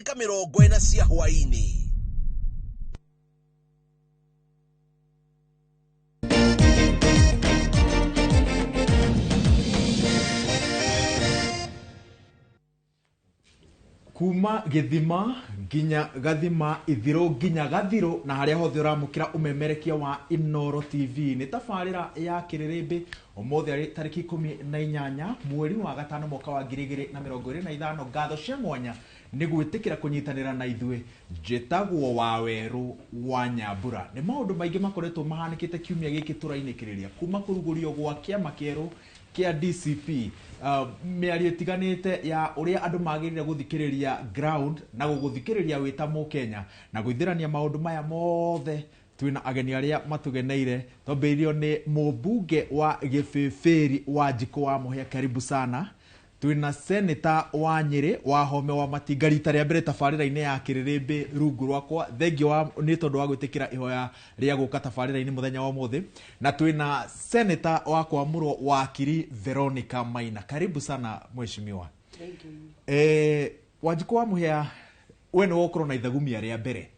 Ndagĩka 40 cia hwaĩ-inĩ. Kuma gĩthima nginya gathima, ithirũ nginya gathirũ, na harĩa hothe ũramũkĩra ũmemerekia wa Inooro TV, nĩ tabarĩra ya Kĩrĩrĩmbĩ. Ũmũthĩ arĩ tarĩki 18 mweri wa gatano mwaka wa 2025. Ngatho cia mwanya nĩ gwĩtĩkĩra kũnyitanĩra na ithuĩ. Njĩtagwo Wawerũ wa Nyambura. Nĩ maũndũ maingĩ makoretwo mahanĩkĩte kiumia gĩkĩ tũrainĩkĩrĩria, kuma kũrugũrio gwa kĩama kĩerũ kĩa DCP, mĩario ĩtiganĩte ya ũrĩa andũ magĩrĩire gũthikĩrĩria ground na gũgũthikĩrĩria wĩ ta Mũkenya, na gũithĩrania maũndũ maya mothe twĩna ageni arĩa matũgeneire. Twambĩrĩirio nĩ mũmbunge wa Gĩbĩbĩri Wanjikũ wa Mũhĩa, karibu sana. Twĩna seneta wa Nyĩrĩ Wahome wa Matinga, rita rĩa mbere tabarĩra-inĩ ya Kĩrĩrĩmbĩ rungu rwakwa. Thengio wa nĩ tondũ wa gwĩtĩkĩra ihoya rĩa gũka tabarĩra-inĩ mũthenya wa ũmũthĩ. Na twĩna seneta wa Kwamũrwo Wakiri Veronica Maina, karibu sana mheshimiwa. Wanjikũ wa Mũhĩa, we nĩwe ũkorwo na ithagumia rĩa mbere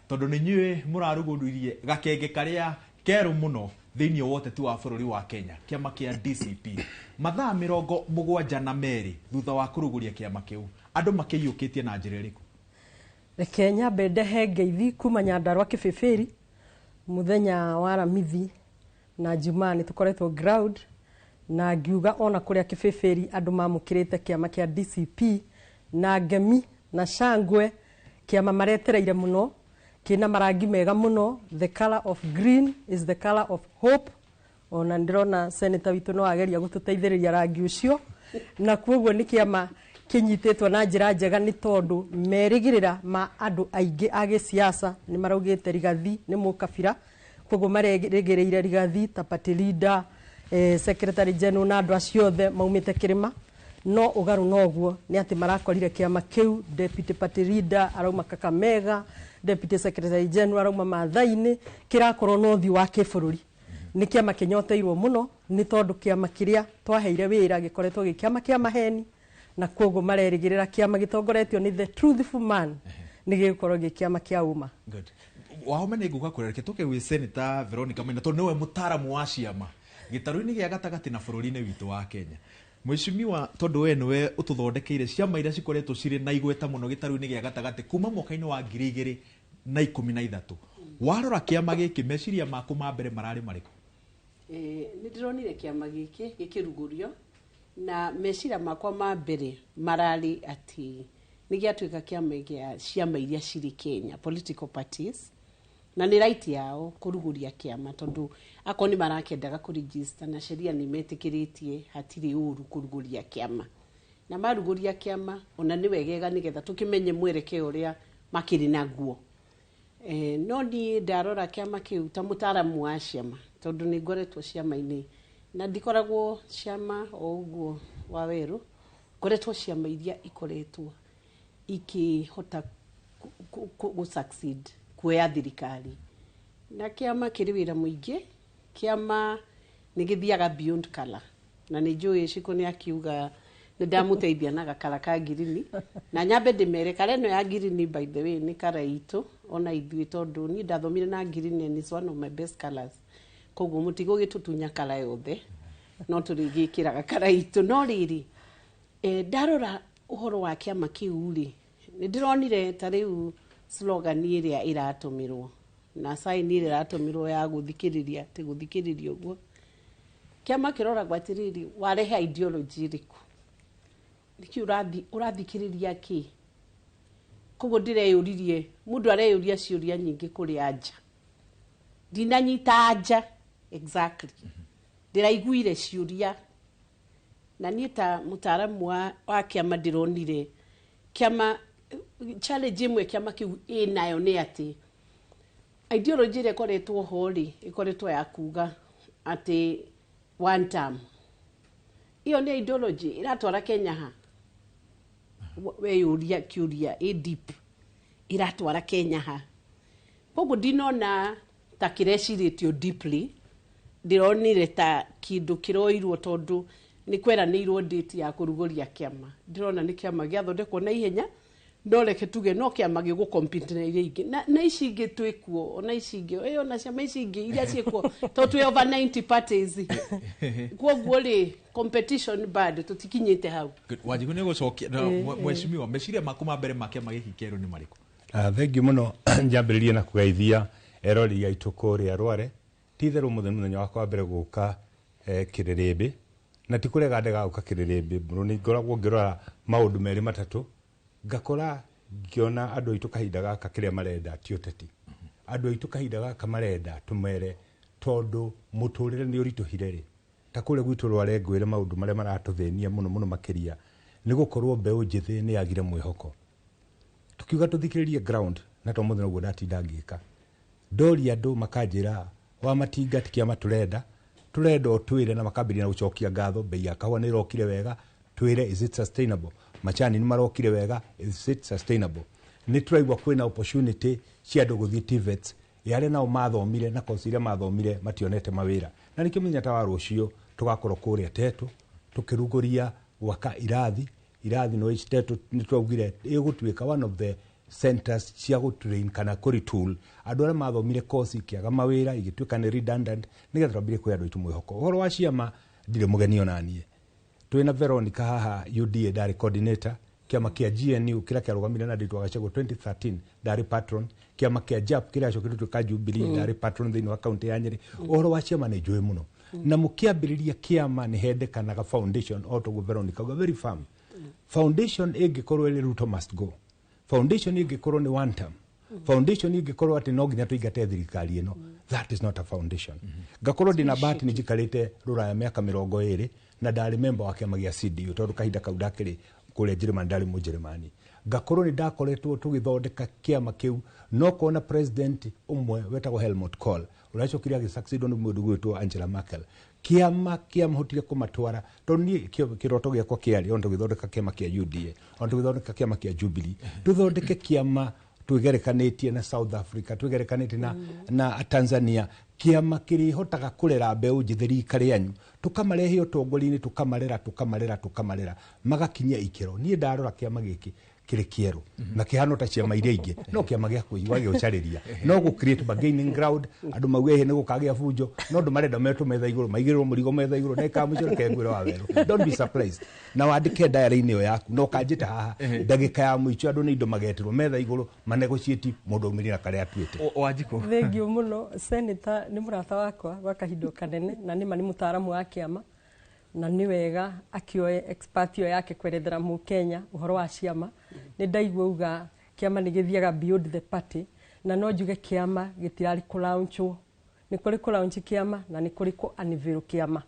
tondũ nĩ inyuĩ mũrarugũririe gakenge karĩa kerũ mũno thĩinĩ wa ũteti wa bũrũri wa Kenya, kĩama kĩa DCP. Mathaa 72 thutha wa kũrugũria kĩama kĩu, andũ makĩiyũkĩtie na njĩra ĩrĩkũ? Reke nyambe ndehe ngeithi kuma Nyandarua Kĩbĩbĩri. Mũthenya wa Aramithi na Jumaa nĩ tũkoretwo ground, na ngiuga ona kũrĩa Kĩbĩbĩri andũ mamũkĩrĩte kĩama kĩa DCP na ngemi na shangwe, kĩama maretereire mũno, kĩna marangi mega mũno. The color of green is the color of hope. Ona ndĩrona senator witũ no ageria gũtũteithĩrĩria rangi ũcio, na koguo nĩ kĩama kĩnyitĩtwo na njĩra njega, nĩ tondũ merĩgĩrĩra ma andũ aingĩ a gĩsiasa nĩ maraugĩte Rigathi nĩ mũkabira, koguo marerĩgĩrĩire Rigathi ta party leader, secretary general na andũ acio othe maumĩte kĩrĩma. No ũgarũ noguo nĩ atĩ marakorire kĩama kĩu deputy party leader arauma Kakamega, deputy secretary general arauma Maathai-inĩ, kĩrakorwo na ũthiũ wa kĩbũrũri. Nĩ kĩama kĩnyoteirwo mũno, nĩ tondũ kĩama kĩrĩa twaheire wĩra gĩkoretwo gĩ kĩama kĩa maheni, na koguo marerĩgĩrĩra kĩama gĩtongoretio nĩ the truthful man nĩ gĩgũkorwo gĩ kĩama kĩa ũma. Good. Wahome, nĩ ngũka kũrĩa, reke tũke gwĩ Senator Veronica Maina tondũ nĩwe mũtaaramu wa ciama gĩtarũ-inĩ gĩa gatagatĩ na bũrũri-inĩ witũ wa Kenya. Mheshimiwa, tondũ we nĩwe ũtũthondekeire ciama iria cikoretwo cirĩ na igweta mũno gĩtarũ-inĩ gĩa gatagatĩ kuma mwaka-inĩ wa 2013, warora kĩama gĩkĩ, meciria maku ma mbere mararĩ marĩkũ? Nĩ ndĩronire kĩama gĩkĩ gĩkĩrugũrio na meciria makwa ma mbere mararĩ atĩ nĩ gĩatuĩka kĩama gĩa ciama iria cirĩ Kenya, political parties, na nĩ right yao kũrugũria kĩama, tondũ akorwo nĩ marakĩendaga kũregister na sheria nĩ metĩkĩrĩtie, hatirĩ ũru kũrugũria kĩama. Na marugũria kĩama ona nĩ wegega, nĩgetha tũkĩmenye mwerekeo ũrĩa makĩrĩ naguo. No niĩ ndarora kĩama kĩu ta mũtaaramu wa ciama, tondũ nĩ ngoretwo ciama-inĩ na ndikoragwo ciama o ũguo wa werũ, ngoretwo ciama iria ikoretwo ikĩhota gũ succeed kuoya thirikari. Na kĩama kĩrĩ wĩra mũingĩ. Kĩama nĩ gĩthiaga beyond colour, na nĩ njũĩ Ciko nĩ akiuga nĩ ndamũteithia na gakara ka ngirini. Na nyambe ndĩmere kara ĩno ya ngirini, by the way, nĩ kara itũ ona ithuĩ, tondũ niĩ ndathomire na ngirini and it's one of my best colours, koguo mũtigũgĩtũtunya kara yothe, no tũrĩgĩkĩraga kara itũ. No rĩrĩ, ndarora ũhoro wa kĩama kĩu rĩ, nĩ ndĩronire ta rĩu slogan ĩrĩa ĩratũmĩrwo na sign ĩrĩa ĩratũmĩrwo ya gũthikĩrĩria, atĩ gũthikĩrĩria ũguo kĩama kĩroragwo atĩrĩrĩ, warehe ideology ĩrĩkũ, nĩkĩ ũrathikĩrĩria kĩ? Koguo ndĩreyũririe, mũndũ areyũria ciũria nyingĩ kũrĩ anja ndinanyita anja exactly. Ndĩraiguire ciũria, na niĩ ta mũtaaramu wa kĩama ndĩronire kĩama challenge ĩmwe kĩama kĩu ĩnayo nĩ atĩ ideology ĩrĩa ĩkoretwo ho rĩ, ĩkoretwo ya kuga atĩ one term. Ĩyo nĩ ideology ĩratwara Kenya ha? Weyũria kĩũria ĩ deep, ĩratwara Kenya ha? Koguo ndinona ta kĩrecirĩtio deeply. Ndĩronire ta kĩndũ kĩroirwo tondũ nĩ kweranĩirwo date ya kũrugũria kĩama. Ndĩrona nĩ kĩama gĩathondekwo na ihenya. No reke tuge no kĩama gĩgũ-compete na iria ingĩ na ici ingĩ twĩkuo, ona ici ingĩ ĩyo na ciama ici ingĩ iria ciĩkuo, tondũ twĩ over 90 parties. Kwoguo rĩ, competition bado tũtikinyĩte hau. Wanjiku nĩ gũcokia na mheshimiwa, meciria maku ma mbere ma kĩama gĩkĩ kĩerũ nĩ marĩkũ? Thengiũ mũno. Njambĩrĩrie na kũgeithia erori aitũ kũrĩa Rware. Ti itherũ mũthenya mũthenya wakwa wa mbere gũka Kĩrĩrĩmbĩ, na ti kũrega ndega gũka Kĩrĩrĩmbĩ mũno. Nĩ ngoragwo ngĩrora maũndũ merĩ matatũ, ngakora ngĩona andũ aitũ kahinda gaka kĩrĩa marenda ti ũteti. Andũ aitũ kahinda gaka marenda tũmere tondũ mũtũrĩre nĩ ũritũhire rĩ. Ta kũrĩa gwitũ Rware, ngwĩre maũndũ marĩa maratũthĩnia mũno mũno makĩria nĩ gũkorwo mbeũ njĩthĩ nĩ yagire mwĩhoko. Tukiuga tũthikĩrĩrie ground, na to mũthenya ũguo ndatinda ngĩka ndoria andũ, makanjĩra wa matinga ti kĩama tũrenda, tũrenda ũtwĩre, na makambĩrĩria na gũcokia ngatho, bei ya kahũa nĩ ĩrokire wega, twĩre is it sustainable, macani nĩ marokire wega, is it sustainable, nĩ tũraigua kwĩna opportunity cia andũ gũthiĩ TVETs, ya arĩa nao mathomire na kosi iria mathomire mationete mawĩra. Na nĩkĩo mũthenya ta wa rũciũ tũgakorwo kũrĩa Tetũ tũkĩrugũria gwaka irathi no Tetũ. Nĩ twaugire ĩgũtuĩka one of the centers cia gũtrain kana kũretool andũ arĩa mathomire kosi ikĩaga mawĩra, igĩtuĩka nĩ redundant, nĩgetha twambĩrĩrie kũhe andũ aitũ mwĩhoko. Ũhoro wa ciama, ndirĩ mũgeni onaniĩ. Twĩna Veronica haha, UDA ndarĩ coordinator, kĩama kĩa GNU kĩrĩa kĩarũgamire na Nditũ Gachagua 2013 ndarĩ patron, kĩama kĩa JAP kĩrĩa gĩacokire gũtuĩka Jubilee ndarĩ patron thĩinĩ wa kaunti ya Nyĩrĩ. Ũhoro wa ciama nĩ njũĩ mũno, na mũkĩambĩrĩria kĩama nĩ hendekanaga foundation, o toguo Veronica auga, very firm foundation. Ĩngĩkorwo ĩrĩ Ruto must go, foundation ĩngĩkorwo nĩ one term, foundation ĩngĩkorwo atĩ no nginya tũingate thirikari ĩno, that is not a foundation. Ngakorwo ndĩna bahati nĩ njikarĩte rũraya mĩaka 20 na ndarĩ member wa kĩama gĩa CDU, tondũ kahinda kau ndakĩrĩ kũrĩa Njĩrĩmani, ndarĩ Mũnjĩrĩmani. Ngakorwo nĩ ndakoretwo tũgĩthondeka kĩama kĩu, no kona president ũmwe wetagwo Helmut Kohl, ũrĩa acokire agĩsucceedwo nĩ mũndũ gwĩtwo Angela Merkel. Kĩama kĩamahotire kũmatwara, tondũ niĩ kĩroto gĩakwa kĩarĩ ona tũgĩthondeka kĩama kĩa UDA, ona tũgĩthondeka kĩama kĩa Jubilee, tũthondeke kĩama twĩgerekanĩtie na South Africa, twĩgerekanĩtie na Tanzania, kĩama kĩrĩhotaga kũrera mbeũ njĩthĩ rika rĩanyu, tũkamarehe ũtongoria-inĩ, tũkamarera, tũkamarera, tũkamarera, magakinyia ikĩro. Niĩ ndarora kĩama gĩkĩ kĩrĩ kĩerũ na kĩhano ta ciama iria ingĩ, no kĩama gĩa kũigua gĩgũcarĩria, no gũ create bargaining ground, andũ mauge ĩhĩ nĩ gũkagĩa bunjo, no andũ marenda metwo metha igũrũ, maigĩrĩrwo mũrigo metha igũrũ, ndagĩka ya mũico reke ngwĩre wa werũ, don't be surprised, na wandĩke diary-inĩ ĩyo yaku na ũkanjĩta haha, ndagĩka ya mũico andũ nĩ indo magetĩrwo metha igũrũ manegotiate, mũndũ aumĩrie na karĩa atuĩte. Wanjikũ. Thengiũ mũno. Senator nĩ mũrata wakwa gwa kahinda kanene, na nĩma nĩ mũtaaramu wa kĩama, na nĩ wega akĩoe expert ĩyo yake kwerethera mũkenya ũhoro wa ciama. Nĩ ndaigua uga kĩama nĩ gĩthiaga beyond the party, na no njuge kĩama gĩtirarĩ kũlaunchwo. Nĩ kũrĩ kũlaunch kĩama na nĩ kũrĩ kũ unveil kĩama.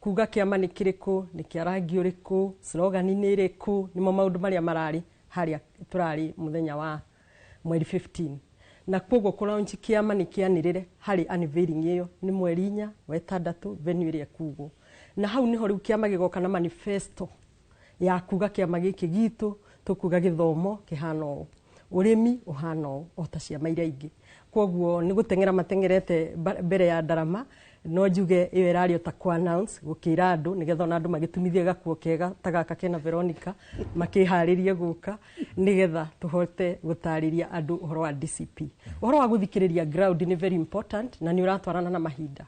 Kuga kĩama nĩ kĩrĩkũ, nĩ kĩa rangi ũrĩkũ, slogan nĩ ĩrĩkũ, nĩmo maũndũ marĩa mararĩ harĩa tũrarĩ mũthenya wa mweri 15. Na koguo kũlaunch kĩama nĩ kĩanĩrĩre harĩ unveiling ĩyo nĩ mweri 4 wa 6, venue ĩrĩa ĩkugwo, na hau nĩho rĩu kĩama gĩgoka na manifesto ya kuga kĩama gĩkĩ gitũ tũkuga gĩthomo kĩhana ũũ, ũrĩmi ũhana ũũ, o ta ciama iria ingĩ. Koguo nĩ gũteng'era mateng'erete mbere ya ndarama. No njuge ĩyo ĩrarĩ o ta kũ announce, gũkĩra andũ nĩgetha ona andũ magĩtumithie gakuo kega ta gaka kena Veronica, makĩharĩrie gũka nĩgetha tũhote gũtarĩria andũ ũhoro wa DCP. Ũhoro wa gũthikĩrĩria ground nĩ very important na nĩ ũratwarana na mahinda.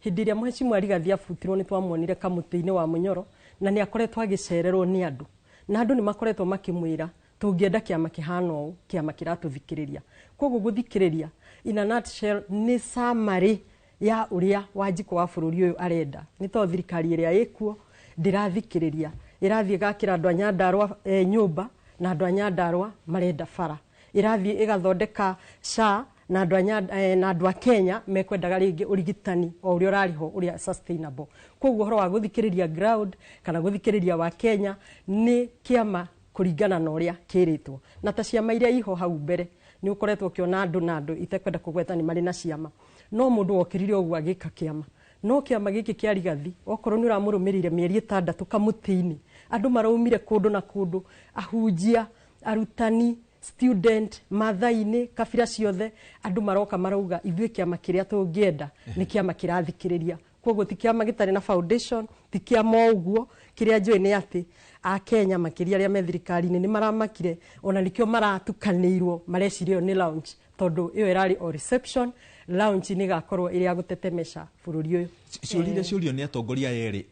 Hĩndĩ ĩrĩa mheshimiwa Rigathi abutirwo, nĩ twamuonire kamũtĩ-inĩ wa mũnyoro, na nĩ akoretwo agĩcererwo nĩ andũ, na andũ nĩ makoretwo makĩmwĩra tũngĩenda kĩama kĩhana ũũ, kĩama kĩratũthikĩrĩria. Koguo gũthikĩrĩria in a nutshell nĩ summary ya ũrĩa Wanjikũ wa bũrũri ũyũ arenda, nĩ tondũ thirikari ĩrĩa ĩkuo ndĩrathikĩrĩria. Ĩrathiĩ ĩgakĩra andũ a Nyandarũa nyũmba, na andũ a Nyandarũa marenda bara. Ĩrathiĩ ĩgathondeka SHA, na andũ a na andũ a Kenya mekwendaga rĩngĩ ũrigitani o ũrĩa ũrarĩ ho, ũrĩa sustainable. Koguo ũhoro wa gũthikĩrĩria ground kana gũthikĩrĩria wa Kenya nĩ kĩama kũringana na ũrĩa kĩrĩtwo, na ta ciama iria iho hau mbere nĩ ũkoretwo ũkĩona andũ, na andũ itekwenda kũgweta nĩ marĩ na ciama, no mũndũ wokĩrire ũguo agĩka kĩama. No kĩama gĩkĩ kĩa Rigathi, okorwo nĩ ũramũrũmĩrĩire mĩeri 6 kamũtĩ-inĩ, andũ maraumire kũndũ na kũndũ, ahunjia, arutani, student, Mathai-inĩ, kabira ciothe, andũ maroka marauga ithuĩ kĩama kĩrĩa tũngĩenda nĩ kĩama kĩrathikĩrĩria. Koguo ti kĩama gĩtarĩ na foundation, ti kĩama ũguo. Kĩrĩa njũĩ nĩ atĩ Akenya makĩria arĩa me thirikari-inĩ nĩ maramakire, ona nĩkĩo maratukanĩirwo mareciria ĩyo nĩ launch, tondũ ĩyo ĩrarĩ o reception. Launch nĩ ĩgakorwo ĩrĩ ya gũtetemesha bũrũri ũyũ. Ciũria iria ciũrio nĩ atongoria erĩ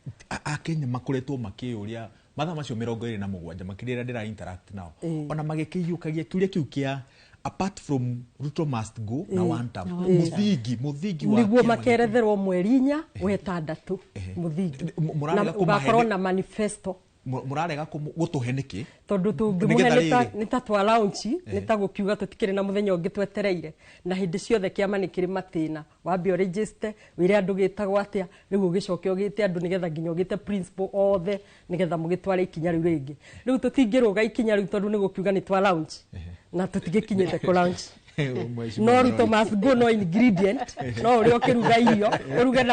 Akenya makoretwo makĩyũria mathaa macio 27, makĩria rĩrĩa ndĩra interact nao, ona magĩkĩiyũkagia kĩũria kĩu kĩa apart from Ruto must go na one term, mũthingi wa nĩguo kĩama gĩkĩ. Makeretherwo mweri 4 wa 6 mũthingi. Mũrarega na kũmahe ũgakorwo na manifesto. Mũrarega gũtũhe nĩkĩ? Tondũ tũngĩmũhe Nĩgetha rĩrĩ. Nĩ ta twa launch, nĩ ta gũkiuga tũtikĩrĩ na mũthenya ũngĩ twetereire, na hĩndĩ ciothe kĩama nĩ kĩrĩ matĩna. Wambe ũregister, wĩre andũ gĩtagwo atĩa, rĩu ũgĩcoke ũgĩte andũ nĩgetha nginya ũgĩte principal othe nĩgetha mũgĩtware ikinya rĩu rĩngĩ. Rĩu tũtingĩrũga ikinya rĩu tondũ nĩ gũkiuga nĩ twa launch na tũtigĩkinyĩte kũ launch. Mheshimiwa No Ruto must go no ingredient, no ũrĩa ũkĩruga irio ũruge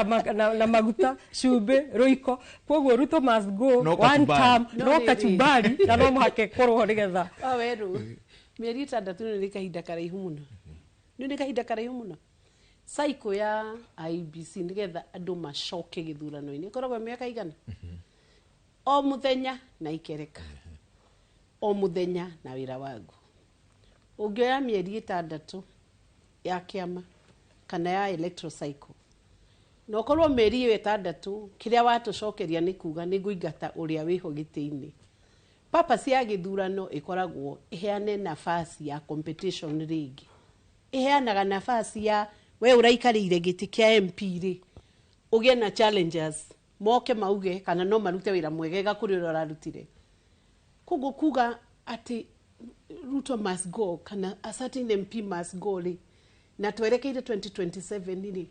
na maguta, cumbĩ, rũiko. Koguo Ruto must go No one kachumbari. term, No no rĩrĩ. kachumbari, na no mũhaka ĩkorwo nĩgetha Waweru, mĩeri 6 nĩ kahinda karaihu mũno, nĩ kahinda karaihu mũno. Cycle ya IEBC nĩgetha andũ macoke gĩthurano-inĩ ĩkoragwo mĩaka igana o mũthenya na ikereka o mũthenya na wĩra wagu. Ũngĩoya mĩeri 6 ya kĩama kana ya electoral cycle na ũkorwo mĩeri ĩyo 6 kĩrĩa watũcokeria nĩ kuga nĩ ngũingata ũrĩa wĩho gĩtĩ-inĩ, purpose ya gĩthurano ĩkoragwo ĩheane nafasi ya competition rĩngĩ, ĩheanaga nafasi ya we ũraikarĩire gĩtĩ kĩa MP rĩ, ũgĩe na challengers moke mauge kana no marute wĩra mwegega kũrĩ ũrĩa ũrarutire. Koguo kuga atĩ Ruto must go kana a certain MP must go rĩ, na twerekeire 2027 rĩ,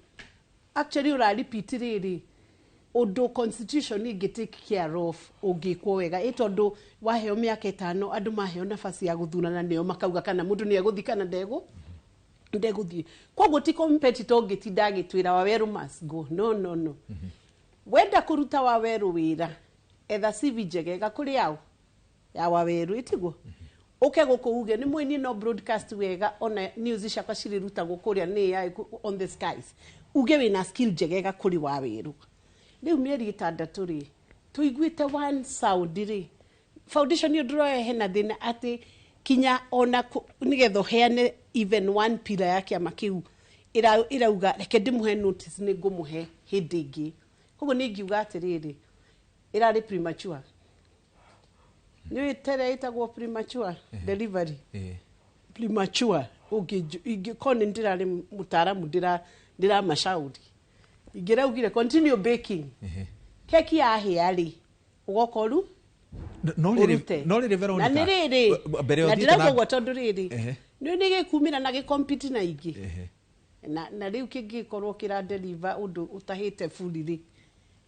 actually ũra repeat rĩrĩ ũndũ constitution ĩngĩ take care of ũngĩkwo wega, ĩ tondũ waheo mĩaka 5, andũ maheo nafasi ya gũthurana nĩo makauga kana mũndũ nĩ egũthiĩ kana ndegũthiĩ. Koguo ti competitor ũngĩtinda agĩtwĩra Waweru must go. No, no, no. Wenda kũruta Waweru wĩra, etha CV njegega kũrĩ ao ya Waweru, ĩtiguo ũke gũkũ uge nĩ mwĩ no broadcast wega, ona news ciakwa cirĩrutagwo kũrĩa nĩ AI on the skies, uge wĩna skill njegega kũrĩ Waweru. Rĩu mĩeri 6 rĩ, tũiguĩte one sound rĩ, foundation ĩyo ndĩroya hena thĩna atĩ kinya ona nĩgetha ũheane even one pillar ya kĩama kĩu ĩrauga reke ndĩmũhe notice, nĩ ngũmũhe hĩndĩ ĩngĩ. Koguo nĩ ingiuga atĩrĩrĩ, ĩrarĩ premature. Nĩ tere ĩtagwo premature delivery. Premature. Ingĩkorwo nĩ ndĩrarĩ mũtaaramu ndĩramacauri, ingĩraugire continue baking, keki yahĩa rĩ, ũgoka ũru No rĩrĩ ũrute. No rĩrĩ, Veronica, Na nĩ rĩrĩ mbere na ũthiĩte ndĩrauga ũguo tondũ rĩrĩ nĩ gĩkumĩra na gĩkompiti na ingĩ na rĩu kĩngĩkorwo kĩra deliver ũndũ ũtahĩte buri rĩ,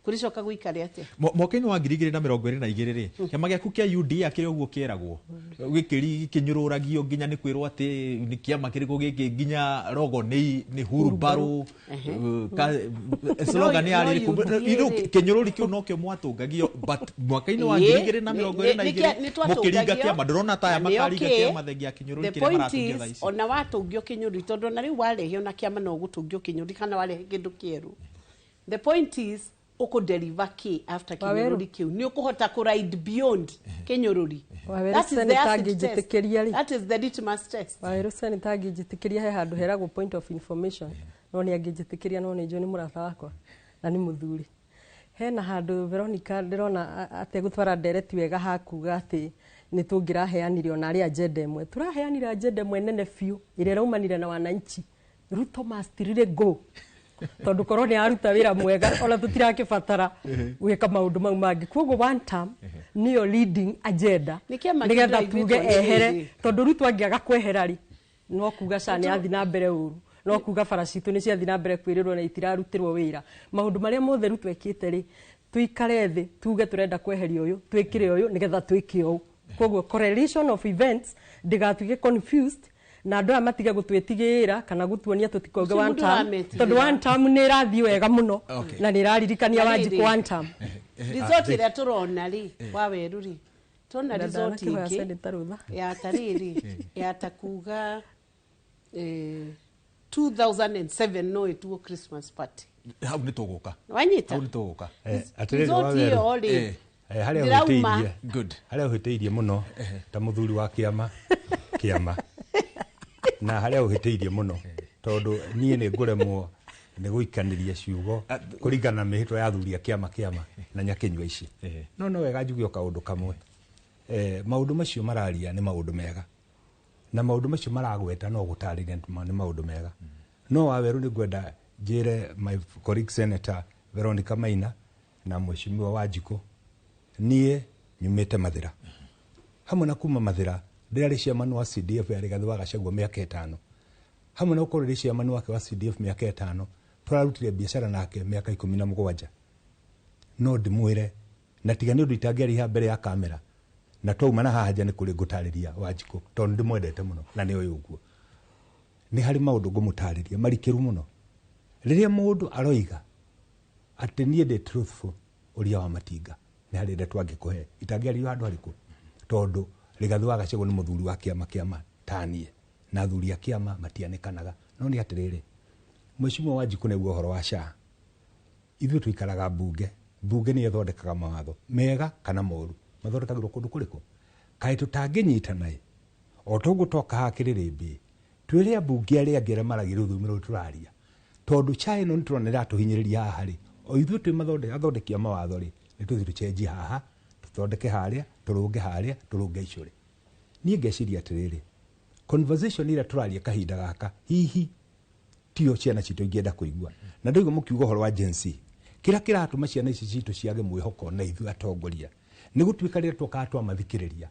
kũrĩcoka gũikare atĩa? Mwaka-inĩ wa 2022 rĩ, kĩama gĩaku kĩa UDA kĩrĩ ũguo kĩragwo gĩkĩri gĩkĩnyũrũragio nginya nĩ kwĩrwo atĩ nĩ kĩama kĩrĩkũ gĩkĩ, nginya rogo nĩ hurumbarũ, slogan No, yarĩ no ĩrĩkũ? UDA Rĩu rĩ. kĩnyũrũri kĩu nokĩo mwatũngagio, but mwaka-inĩ wa 2022 mũkĩringa kĩama. Ndũrona ta aya Na nĩ makaringa okay. kĩama thengia kĩnyũrũri The kĩrĩa point maratũngio thaa is, ici? ona watũngio kĩnyũrũri, tondũ ona rĩu warehe ona kĩama no ũgũtũngio kĩnyũrũri kana warehe kĩndũ kĩerũ, the point is ũkũ deliver kĩ after Waweru. kĩnyũrũri kĩu, nĩ ũkũhota kũ ride beyond kĩnyũrũri. Waweru, That is the Senator acid test. angĩnjĩtĩkĩria rĩ. That is the litmus test. Waweru, senator angĩnjĩtĩkĩria, he handũ heragwo point of information, no nĩ angĩnjĩtĩkĩria, no nĩ njũĩ nĩ mũrata wakwa na nĩ mũthuri. Hena handũ Veronica ndĩrona ategũtwara ndereti wega hakuga atĩ nĩ tũngĩraheanire ona arĩ agenda ĩmwe. Tũraheanire agenda ĩmwe nene biũ ĩrĩa ĩraumanire na wananchi: Ruto must really go, tondũ korwo nĩ aruta wĩra mwega ona tũtirakĩbatara gwĩka maũndũ mau mangĩ. Koguo one term nĩyo leading agenda Nĩ kĩama nĩgetha kĩndiraivĩtwo tuge nĩ ehere, rĩrĩ. tondũ Ruto angĩaga kwehera rĩ, no kuga ca nĩ athi na mbere ũru, no kuga bara citũ nĩ ciathi na mbere kwĩrĩrwo na itirarutĩrwo wĩra. Maũndũ marĩa mothe Ruto ekĩte rĩ, tuikare thĩ tuge tũrenda kweheria ũyũ, twĩkĩre ũyũ nĩgetha twĩke ũũ. Koguo correlation of events ndĩgatuĩke confused na andũ aya matige gũtwĩtigĩra kana gũtuonia tũtikoge Gũtirĩ one mũndũ term, ũrametigĩra. tondũ one term nĩ ĩrathiĩ wega mũno na nĩ ĩraririkania Na Wanjikũ rĩrĩ, one term. Result ĩrĩa tũrona rĩ, Waweru rĩ, tuona Na result ndanakĩhoya ĩngĩ Senator rũtha. ya tarĩrĩ ya ta kuga 2007 no ĩtuo Christmas party. Hau nĩ tũgũka. Wanyita? Hau nĩ tũgũka. Atĩrĩrĩ Result ĩyo rĩ, harĩa ndĩrauma. ũhĩtĩirie. Good. Harĩa ũhĩtĩirie mũno ta mũthuri wa kĩama kĩama na harĩa ũhĩtĩirie mũno tondũ niĩ nĩ ngũremwo nĩ gũikanĩria ciugo kũringana na mĩhĩtwa ya athuri a kĩama kĩama na nyakĩnyua ici. No wega njuge o kaũndũ kamwe. Maũndũ macio mararia nĩ maũndũ mega na maũndũ macio maragweta no gũtarĩria nĩ maũndũ mega. No Wawerũ nĩ ngwenda njĩre my colleague Senator Veronica Maina na Mheshimiwa Wanjikũ, niĩ nyumĩte Mathĩra. Hamwe na kuma Mathĩra ndĩrarĩ chairman wa CDF ya Rigathĩ wa Gachagua mĩaka 5. Hamwe na gũkorwo ndĩ chairman wake wa CDF mĩaka 5, tũrarutire biacara nake mĩaka 17. No ndĩmwĩre na tiga nĩ ũndũ itangĩarĩha mbere ya kamera na twauma na haha nja nĩ kũrĩ ngũtarĩria Wanjikũ tondũ ndĩmwendete mũno na nĩ ũyũ ũguo. Nĩ harĩ maũndũ ngũmũtarĩria marikĩru mũno. Rĩrĩa mũndũ aroiga atĩ niĩ ndĩ truthful ũria wa Matinga nĩ harĩ ndeto angĩkũhe itangĩario handũ harĩkũ tondũ Rigathĩ wa Gachagua nĩ mũthuri wa kĩama kĩama taniĩ na athuri a kĩama matianĩkanaga. No nĩ atĩrĩrĩ, Mheshimiwa Wanjikũ nĩguo ũhoro wa SHA, ithuĩ tũikaraga mbunge, mbunge nĩyo ĩthondekaga mawatho mega kana moru, mathondekagĩrwo kũndũ kũrĩkũ? Kaĩ tũtangĩnyitana ĩ o toguo twoka haha kĩrĩrĩmbĩ twĩre ambunge arĩa angĩ arĩa maragia rũthiomi rũrũ tũraria tondũ SHA ĩno nĩ tũrona ĩratũhinyĩrĩria haha rĩ, o ithuĩ twĩ athondeki a mawatho rĩ, nĩ tũthiĩ tũcenjie haha, tũthondeke harĩa, tũrũnge harĩa, tũrũnge icũrĩ. Niĩ ngeciria atĩrĩrĩ, conversation ĩrĩa tũraria kahinda gaka hihi tio ciana citũ ingĩenda kũigua. Na ndaigua mũkiuga ũhoro wa Gen Z, kĩrĩa kĩratũma ciana ici citũ ciage mwĩhoko na ithuĩ atongoria nĩ gũtuĩka rĩrĩa twokaga twamathikĩrĩria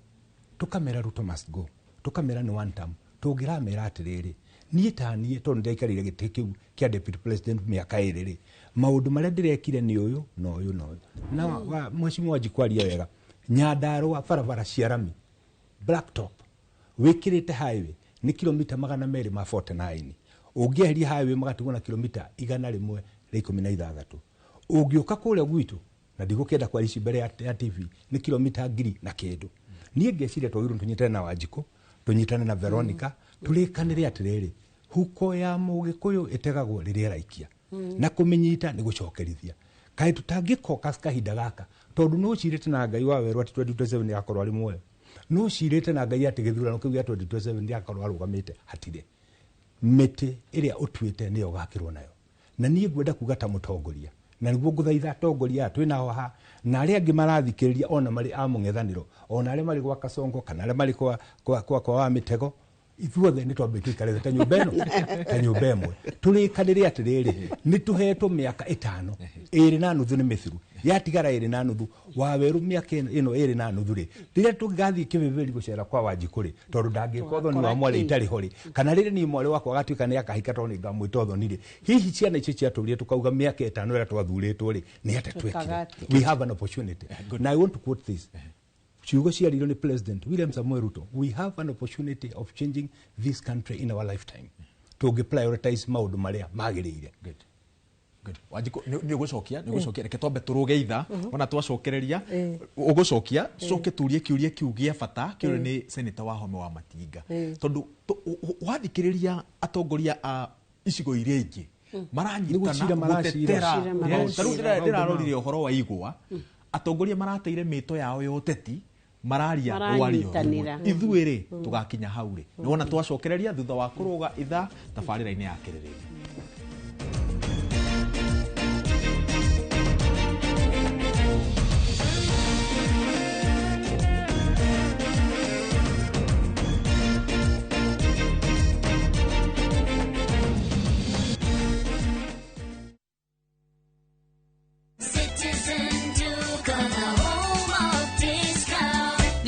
tũkamera Ruto must go, tũkamera nĩ one term, tũngĩramera atĩrĩrĩ, niĩ ta niĩ tondũ ndaikarĩire gĩtĩ kĩu kĩa deputy president mĩaka 2 rĩ, maũndũ marĩa ndĩrekire nĩ ũyũ na ũyũ na ũyũ. Na Mheshimiwa Wanjikũ aria wega, Nyandarũa barabara cia rami blacktop wĩkĩrĩte highway nĩ kilomita 249, ũngĩeheria highway magatigwo na kilomita 116. Ũngĩũka kũrĩa gwitũ na ndigũkĩenda kwaria ici mbere ya TV nĩ kilomita 1000 na kĩndũ. Niĩ ngeciria twagĩrĩirwo tũnyitane na Wanjikũ, tũnyitane na Veronica, tũrĩkanĩre atĩrĩrĩ, huko ya Mũgĩkũyũ ĩtegagwo rĩrĩa ĩraikia na kũmĩnyita nĩ gũcokerithia. Kaĩ tũtangĩkoka kahinda gaka tondũ nĩ ũcirĩte na Ngai wa Werũ atĩ 2027 nĩ agakorwo arĩ muoyo, nĩ ũcirĩte na Ngai atĩ gĩthurano kĩu gĩa 2027 nĩ agakorwo arũgamĩte, hatirĩ mĩtĩ ĩrĩa ũtuĩte nĩyo ũgakĩrwo nayo. Na niĩ ngwenda kuga ta mũtongoria, na nĩguo ngũthaitha atongoria aya twĩ nao haha na arĩa angĩ marathikĩrĩria ona marĩ a mũng'ethanĩro, ona arĩa marĩ gwa Kasongo kana arĩa marĩ kwa wa Mĩtego, ithuothe nĩ twambe tũikare thĩ ta nyũmba ĩno, ta nyũmba ĩmwe, tũrĩkanĩre atĩrĩrĩ, nĩ tũhetwo mĩaka 5, 2.5 nĩ mĩthiru, yatigara 2.5, Wawerũ mĩaka ĩno 2.5 rĩ, rĩrĩa tũngathiĩ kĩbĩbĩri gũcera kwa Wanjikũ rĩ, tondũ ndangĩka ũthoni wa mwarĩ itarĩ ho rĩ, kana rĩrĩa niĩ mwarĩ wakwa agatuĩka nĩ akahika tondũ nĩ ngamwĩta ũthoni rĩ, hihi ciana icio ciatũrire tũkauga mĩaka 5 ĩrĩa twathurĩtwo rĩ, nĩ atĩa twekire? We have an opportunity. Now I want to quote this. Ciugo ciaririo nĩ President William Samoei Ruto, we have an opportunity of changing this country in our lifetime. Tũngĩ prioritize maũndũ marĩa magĩrĩire. Good. Good. Wanjikũ, nĩ ũgũcokia, nĩ ũgũcokia. Reke twambe tũrũge itha, ona twacokereria, ũgũcokia, tũcoke tũrie kĩũria kĩu gĩa bata, kĩũria nĩ Senator Wahome wa Matinga. Tondũ wathikĩrĩria atongoria a icigo iria ingĩ, maranyitana gũtetera. Ta rĩu ndĩrarorire ũhoro wa igwa, atongoria marateire mĩto yao ya ũteti, mararia rwario rũmwe. Ithuĩ rĩ, tũgakinya hau rĩ. Nĩ wona twacokereria thutha wa kũrũga itha tabarĩra-inĩ ya kĩrĩrĩmbĩ.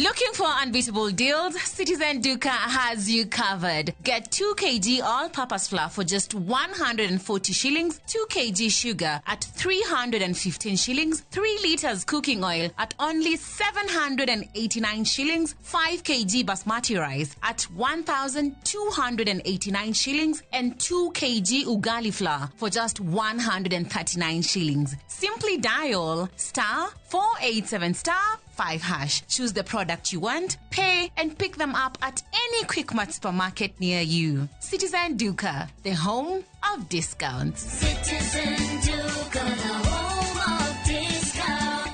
Looking for unbeatable deals? Citizen Duka has you covered. Get 2 kg all-purpose flour for just 140 shillings, 2 kg sugar at 315 shillings, 3 liters cooking oil at only 789 shillings, 5 kg basmati rice at 1,289 shillings, and 2 kg ugali flour for just 139 shillings. Simply dial *487 *4 5 hash. Choose the product you want, pay, and pick them up at any Quickmart supermarket near you. Citizen Duka, the home of discounts. Citizen Duka, the home of discounts.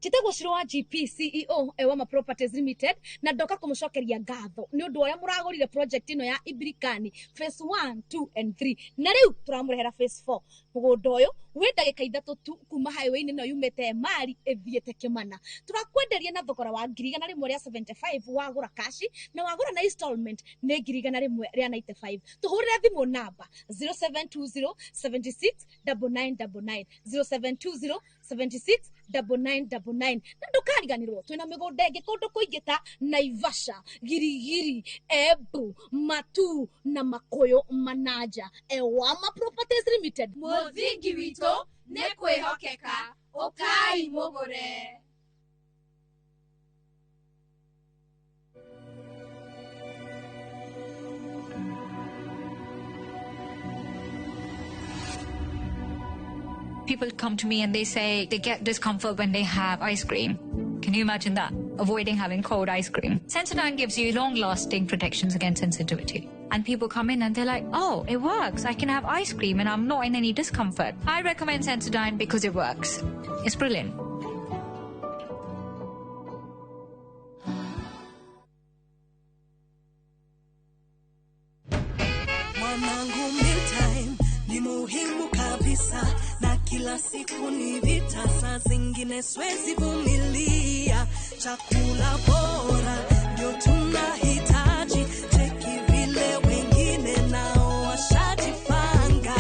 Njĩtagwo Shiro wa GP CEO Ewama Properties Limited na ndoka kũmũcokeria ngatho nĩ ũndũ ũrĩa mũragũrire project ĩno ya Ibirikani phase 1, 2 and 3 na rĩu tũramũrehera phase 4. Mũgũnda ũyũ wĩ ndagĩka 3 tu kuma highway-inĩ ĩno yumĩte Emali ĩthiĩte Kĩmana. Tũrakwenderia na thogora wa 175,000 wagũra kashi na wagũra na installment nĩ 195,000. Tũhũrĩre thimũ namba 0720 76 9999 0720 76 9999 na ndũkariganĩrwo twĩna mĩgũnda ĩngĩ kũndũ kũingĩ ta Naivasha, Girigiri, Embu, Matu na Makuyu Manaja. Ewama Properties Limited, Mũthingi witũ nĩ kwĩhokeka, ũkai mũgũre. People come to me and they say they get discomfort when they have ice cream. Can you imagine that? Avoiding having cold ice cream. Sensodyne gives you long-lasting protections against sensitivity. And people come in and they're like, oh, it works. I can have ice cream and I'm not in any discomfort. I recommend Sensodyne because it works. It's brilliant. Mwanangu, mealtime ni muhimu kabisa, na kila siku ni vita, saa zingine siwezi vumilia. Chakula bora ndio tunahitaji, cheki vile wengine nao washajipanga.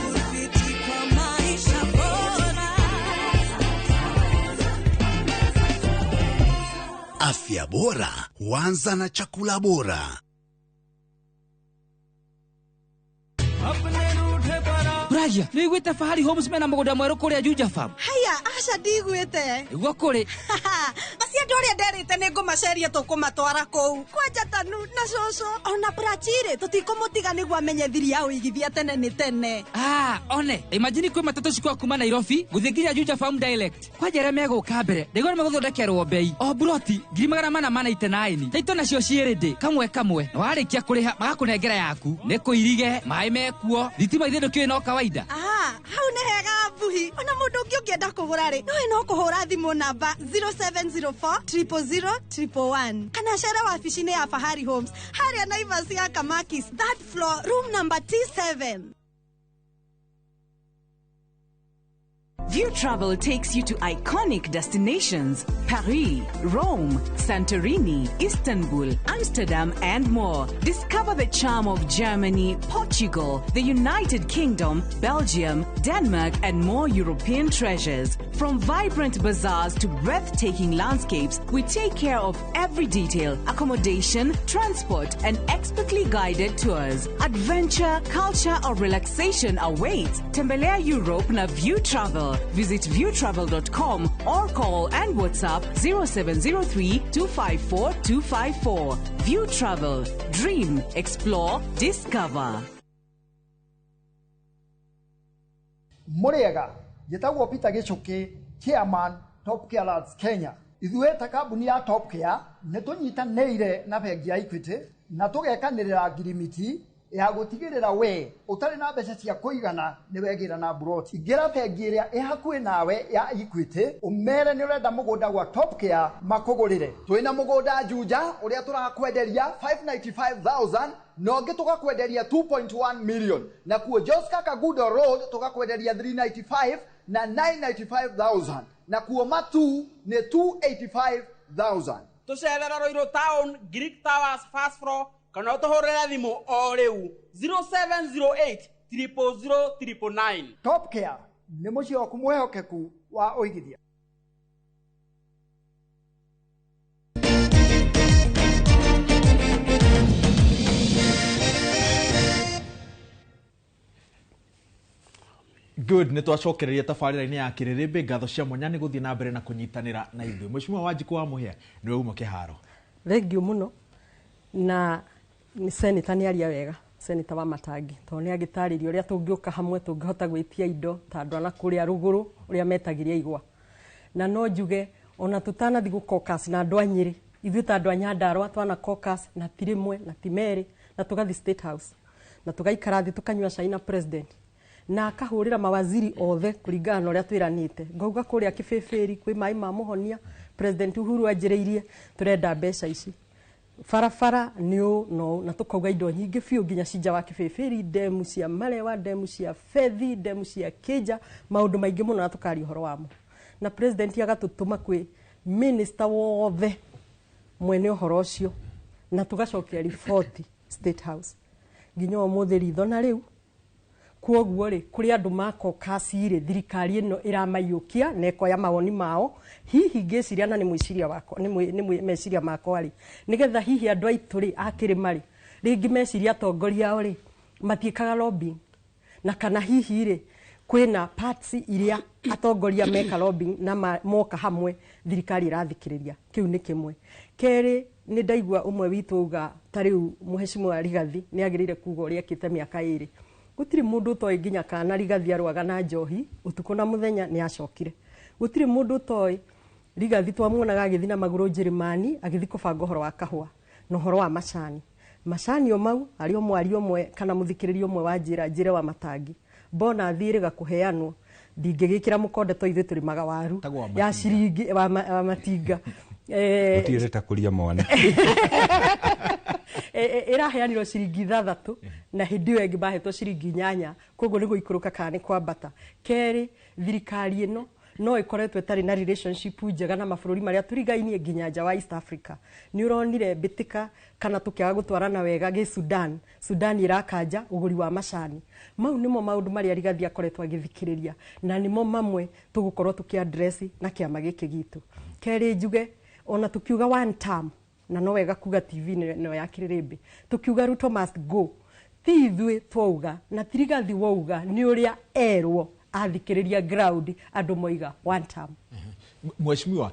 Udhibiti kwa maisha bora. Afya bora huanza na chakula bora. Ragia, nĩiguĩte Fahari Homes mena mũgũnda mwerũ kũrĩa Juja Farm? Haya, aca ndiguĩte. Nĩguo kũrĩ. Acio andũ arĩa nderĩte nĩ ngũmaceria tũkũmatwara kũu. Kwanja Tanu na cũcũ ona Prachire tũtikũmũtiga nĩguo amenye thiri ya ũigithia tene nĩ tene. Ah, one, imagine kwĩ matatũ cikwa kuma Nairobi gũthiĩ nginya Juja Farm direct. Kwanja arĩa megũka mbere, ndaigua nĩ megũthondekerwo bei. O buroti 499. Taito nacio ciĩ kamwe kamwe. Na warĩkia kũrĩha magakũnengera yaku. Nĩ kũirige, maĩ mekuo, thitima ithe ndũkĩũĩ no kawaida. Ah, hau nĩ hega mbuhi. Ona mũndũ ũngĩ ũngĩenda kũgũra rĩ, nowe no kũhũra thimũ namba 0704 000 111 kana cere wabici-inĩ ya Fahari Homes harĩa Naivas ya Kamakis, third floor, room number T7. View Travel takes you to iconic destinations: Paris, Rome, Santorini, Istanbul, Amsterdam, and more. Discover the charm of Germany, Portugal, the United Kingdom, Belgium, Denmark, and more European treasures. From vibrant bazaars to breathtaking landscapes, we take care of every detail: accommodation, transport, and expertly guided tours. Adventure, culture, or relaxation awaits. Tembelea Europe na View Travel. Visit viewtravel.com or call and WhatsApp 0703 254 254. View Travel. Dream, explore, discover. Mũrĩega, njĩtagwo Peter Gĩchũkĩ, chairman Top Care Lads Kenya. Ithuĩ ta kambuni ya Top Care nĩ tũnyitanĩire na bengi ya Equity na tũgekanĩrĩra ngirimiti ya gũtigĩrĩra we ũtarĩ na mbeca cia kũigana nĩ wegĩra na buroti. Ingĩra bengi ĩrĩa ĩ hakuhĩ nawe ya Equity ũmere nĩ ũrenda mũgũnda gwa Top Care makũgũrĩre. Twĩna mũgũnda Juja ũrĩa tũrakwenderia 595,000 na ũngĩ tũgakwenderia 2.1 million, na kuo Joska Kagudo Road tũgakwenderia 395 na 995,000, na kuo Matu nĩ 285,000. Tũcerera Ruiru Town, Greek Towers first floor, kana ũtũhũrĩre thimũ o rĩu 0708 000 999. Top Care nĩ mũciĩ waku mwĩhokeku wa ũigithia. Good, nĩ twacokereria tabarĩra-inĩ ya Kĩrĩrĩmbĩ. Ngatho cia mwanya nĩ gũthiĩ na mbere na kũnyitanĩra na ithuĩ. Mheshimiwa Wanjikũ wa Mũhĩa, nĩwe uma kĩharo. Thengiũ mũno. Na senator nĩ aria wega. Senator wa Matangi tondũ nĩ agĩtarĩria ũrĩa tũngĩũka hamwe tũngĩhota gwĩtia indo ta andũ a kũrĩa rũgũrũ ũrĩa metagĩria igwa. Na no njuge ona tũtanathi gũ caucus na andũ a Nyĩrĩ, ithuĩ ta andũ a Nyandarũa twana caucus na ti rĩmwe na ti merĩ, na tũgathi State House na tũgaikara thĩ tũkanyua cai na president na akahũrĩra mawaziri othe kũringana na ũrĩa twĩranĩte. Ngauga kũrĩa Kĩbĩbĩri kwĩ maĩ ma mũhonia, President Uhuru anjĩrĩirie tũrenda mbeca ici, barabara nĩ ũũ na ũũ, na tũkauga indo nyingĩ biũ nginya cinja wa Kĩbĩbĩri, ndemu cia Marewa, ndemu cia Bethi, ndemu cia Kĩnja, maũndũ maingĩ mũno, na tũkaria ũhoro wamo. Na president agatũtũma kwĩ minister wothe mwene ũhoro ũcio na tũgacokia riboti State House nginya ũmũthĩ ritho na rĩu. Kuoguo rĩ, kũrĩ andũ makokasi rĩ, thirikari ĩno ĩramaiyũkia na ĩkoya mawoni mao, hihi ngĩciria na nĩ mwĩciria wakwa, nĩ meciria makwa rĩ, nĩgetha hihi andũ aitũ rĩ a kĩrĩma rĩ, rĩngĩ meciria atongoria ao rĩ matiĩkaga lobbying, na kana hihi rĩ kwĩna parts iria atongoria meka lobbying na moka hamwe thirikari ĩrathikĩrĩria. Kĩu nĩ kĩmwe. Kerĩ, nĩ ndaigua ũmwe witũ auga ta rĩu Mheshimiwa Rigathi nĩ agĩrĩire kuga ũrĩa ekĩte mĩaka 2. Gũtirĩ mũndũ ũtoĩ nginya kana Rigathi arũaga na njohi ũtukũ na mũthenya, nĩ acokire. Gũtirĩ mũndũ ũtoĩ Rigathi twamuonaga agĩthiĩ na magũrũ Njĩrĩmani agĩthiĩ kũbanga ũhoro wa kahũa na ũhoro wa macani. Macani o mau arĩ o mwaria ũmwe kana mũthikĩrĩria ũmwe wa njĩra njĩre wa Matangi, mbona thiĩrĩga kũheanwo ndingĩgĩkĩra mũkonde to ithuĩ tũrĩmaga waru ya ciringi wa matinga. Gũtirĩ ta kũria mwana. Ĩraheanirwo ciringi 6 na hĩndĩ ĩyo ĩngĩ mahetwo ciringi 8, koguo nĩ gũikũrũka kana nĩ kwambata. Kerĩ, thirikari ĩno no ĩkoretwo ĩtarĩ na relationship njega na mabũrũri marĩa tũrigainie nginya nja wa East Africa. Nĩ ũronire mbĩtĩka kana tũkĩaga gũtwarana wega gĩ Sudan, Sudan ĩrakanja ũgũri wa macani. Mau nĩmo maũndũ marĩa Rigathi akoretwo agĩthikĩrĩria na nĩmo mamwe tũgũkorwo tũkĩ address na kĩama gĩkĩ gitũ. Kerĩ, njuge ona tũkiuga one term, na no wega kuga TV no ya Kĩrĩrĩmbĩ, tũkiuga Ruto must go, ti ithuĩ twauga na ti Rigathi wauga, nĩ ũrĩa erwo athikĩrĩria ground andũ moiga one term. Mheshimiwa,